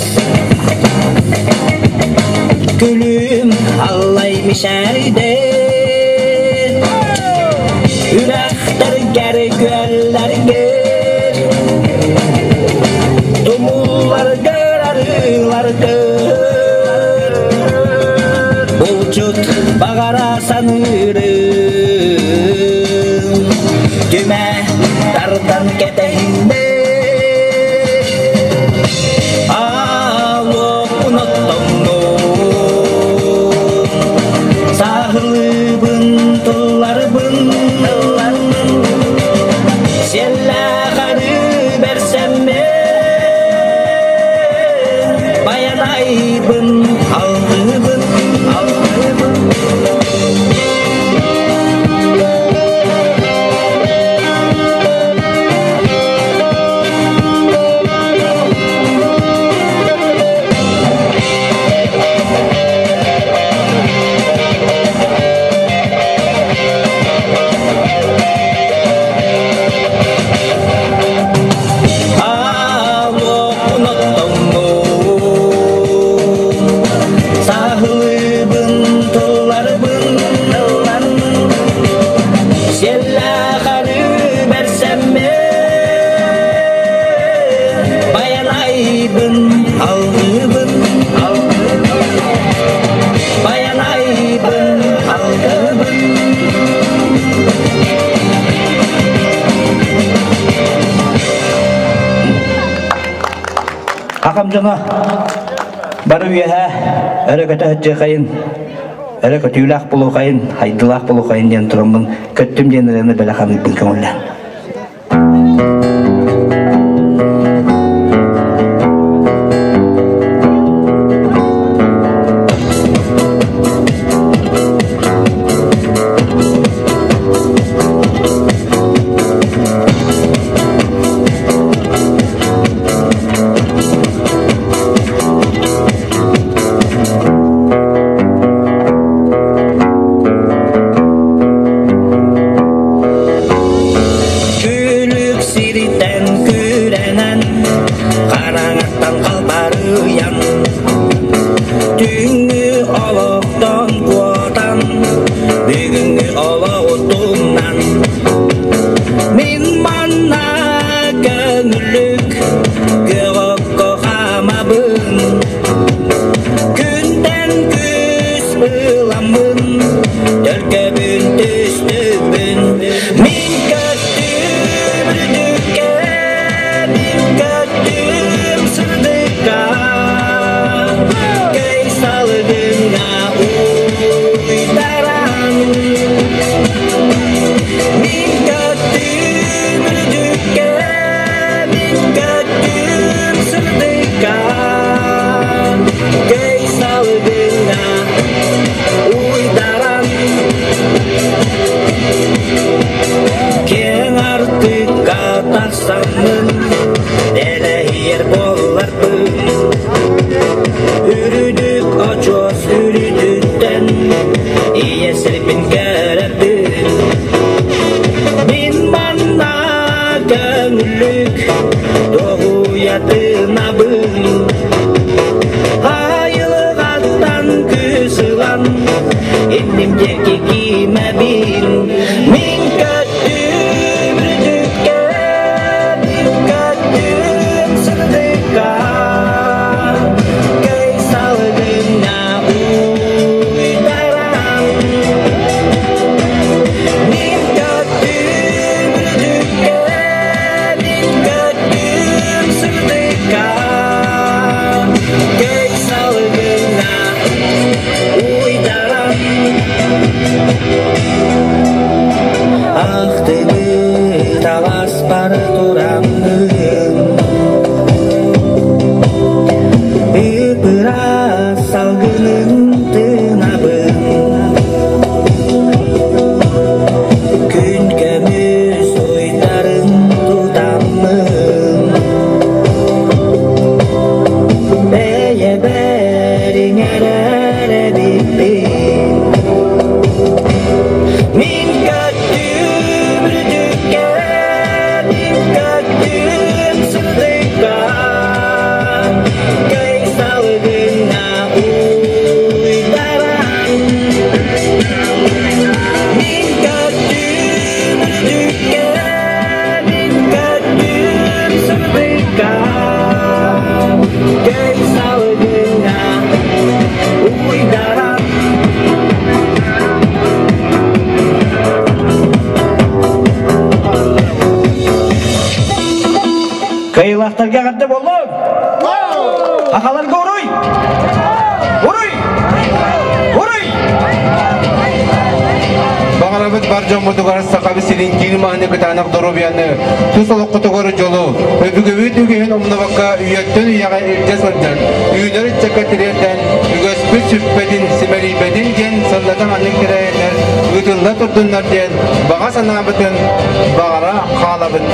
S15: Күлүүм аллай мишэрдэ Үрэхтэргэр күөллэргэ Тумулларга арыыларга Булчут баҕара саныырым Түмэ тардан кэтэһиннэ Аалуоппун оттоммун Сааһылыыбын тылларбын Сиэллээх арыы бэрсэммин Байанайбын алгыыбын алгыыбын Сааһылыыбын тылларбын Сиэллээх арыы бэрсэммин Байанайбын алгыыбын Байанайбын алгыыбын
S16: Хахам дьоно бары үөһэ өрө көтө сылдьыахайын, өрө көтүүлээх булуохайын, хайдылаах булуохайын диэн тураммын көттүм диэн ырыаны бэлэх аныырбын көҥүллээн.
S15: Күлүк сириттэн күрэнэн, хараҥаттан халбарыйан, Түүҥҥү олохтон куотан, бүгүҥҥү олоҕу тумнан, Мин манна көҥүллүк күөх хаамабын, Күнтэн күс ыламмын, төлкөбүн түстүбүн. Мин көттүм үрдүккэ, мин көттүм сырдыкка, Көй салгыҥҥа уйдаран. Мин көттүм үрдүккэ, мин көттүм сырдыкка, Көй салгыҥҥа уйдаран. Киэҥ артыкка тахсаммын, дэлэһийэр буолларбын, Үрүдүк очуос үрүтүттэн ийэ сирбин көрөрбүн. Мин манна көҥүллүк доҕуйа тыынабын, Айылҕаттан күүс ылан инним диэки киимэбин. Мин көттүм үрдүккэ, мин көттүм сырдыкка, Көй салгыҥҥа уйдаран. Мин көттүм үрдүккэ, мин көттүм сырдыкка, Көй салгыҥҥа уйдаран. Ахтыбыт аласпар тураммын, Ыпыраас салгынын тыынабын. Күн көмүс уйдарын тутаммын, Бэйэбэр иҥэрэр эбиппин. Мин көттүм үрдүккэ, мин көттүм сырдыкка, Көй салгыҥҥа уйдаран. Мин көттүм үрдүккэ, мин көттүм сырдыкка, Көй салгыҥҥа уйдаран.
S16: Кыайыылаахтарга эҕэрдэ буоллун! Ахаларга уруй! Уруй! Уруй!
S2: Баҕарабыт бар дьоммутугар Сахабыт сирин киин мааны кытаанах доруобуйаны, тус олоххутугар дьолу, өбүгэбит үгэһин умнубакка үйэттэн үйэҕэ илдьэ сылдьан, үүнэр ыччакка тириэрдэн, үгэспит сүппэтин, симэлийбэтин диэн сыллата маннык тэрээһиннэр ыытылла турдуннар диэн баҕа санаабытын баҕара хаалабыт.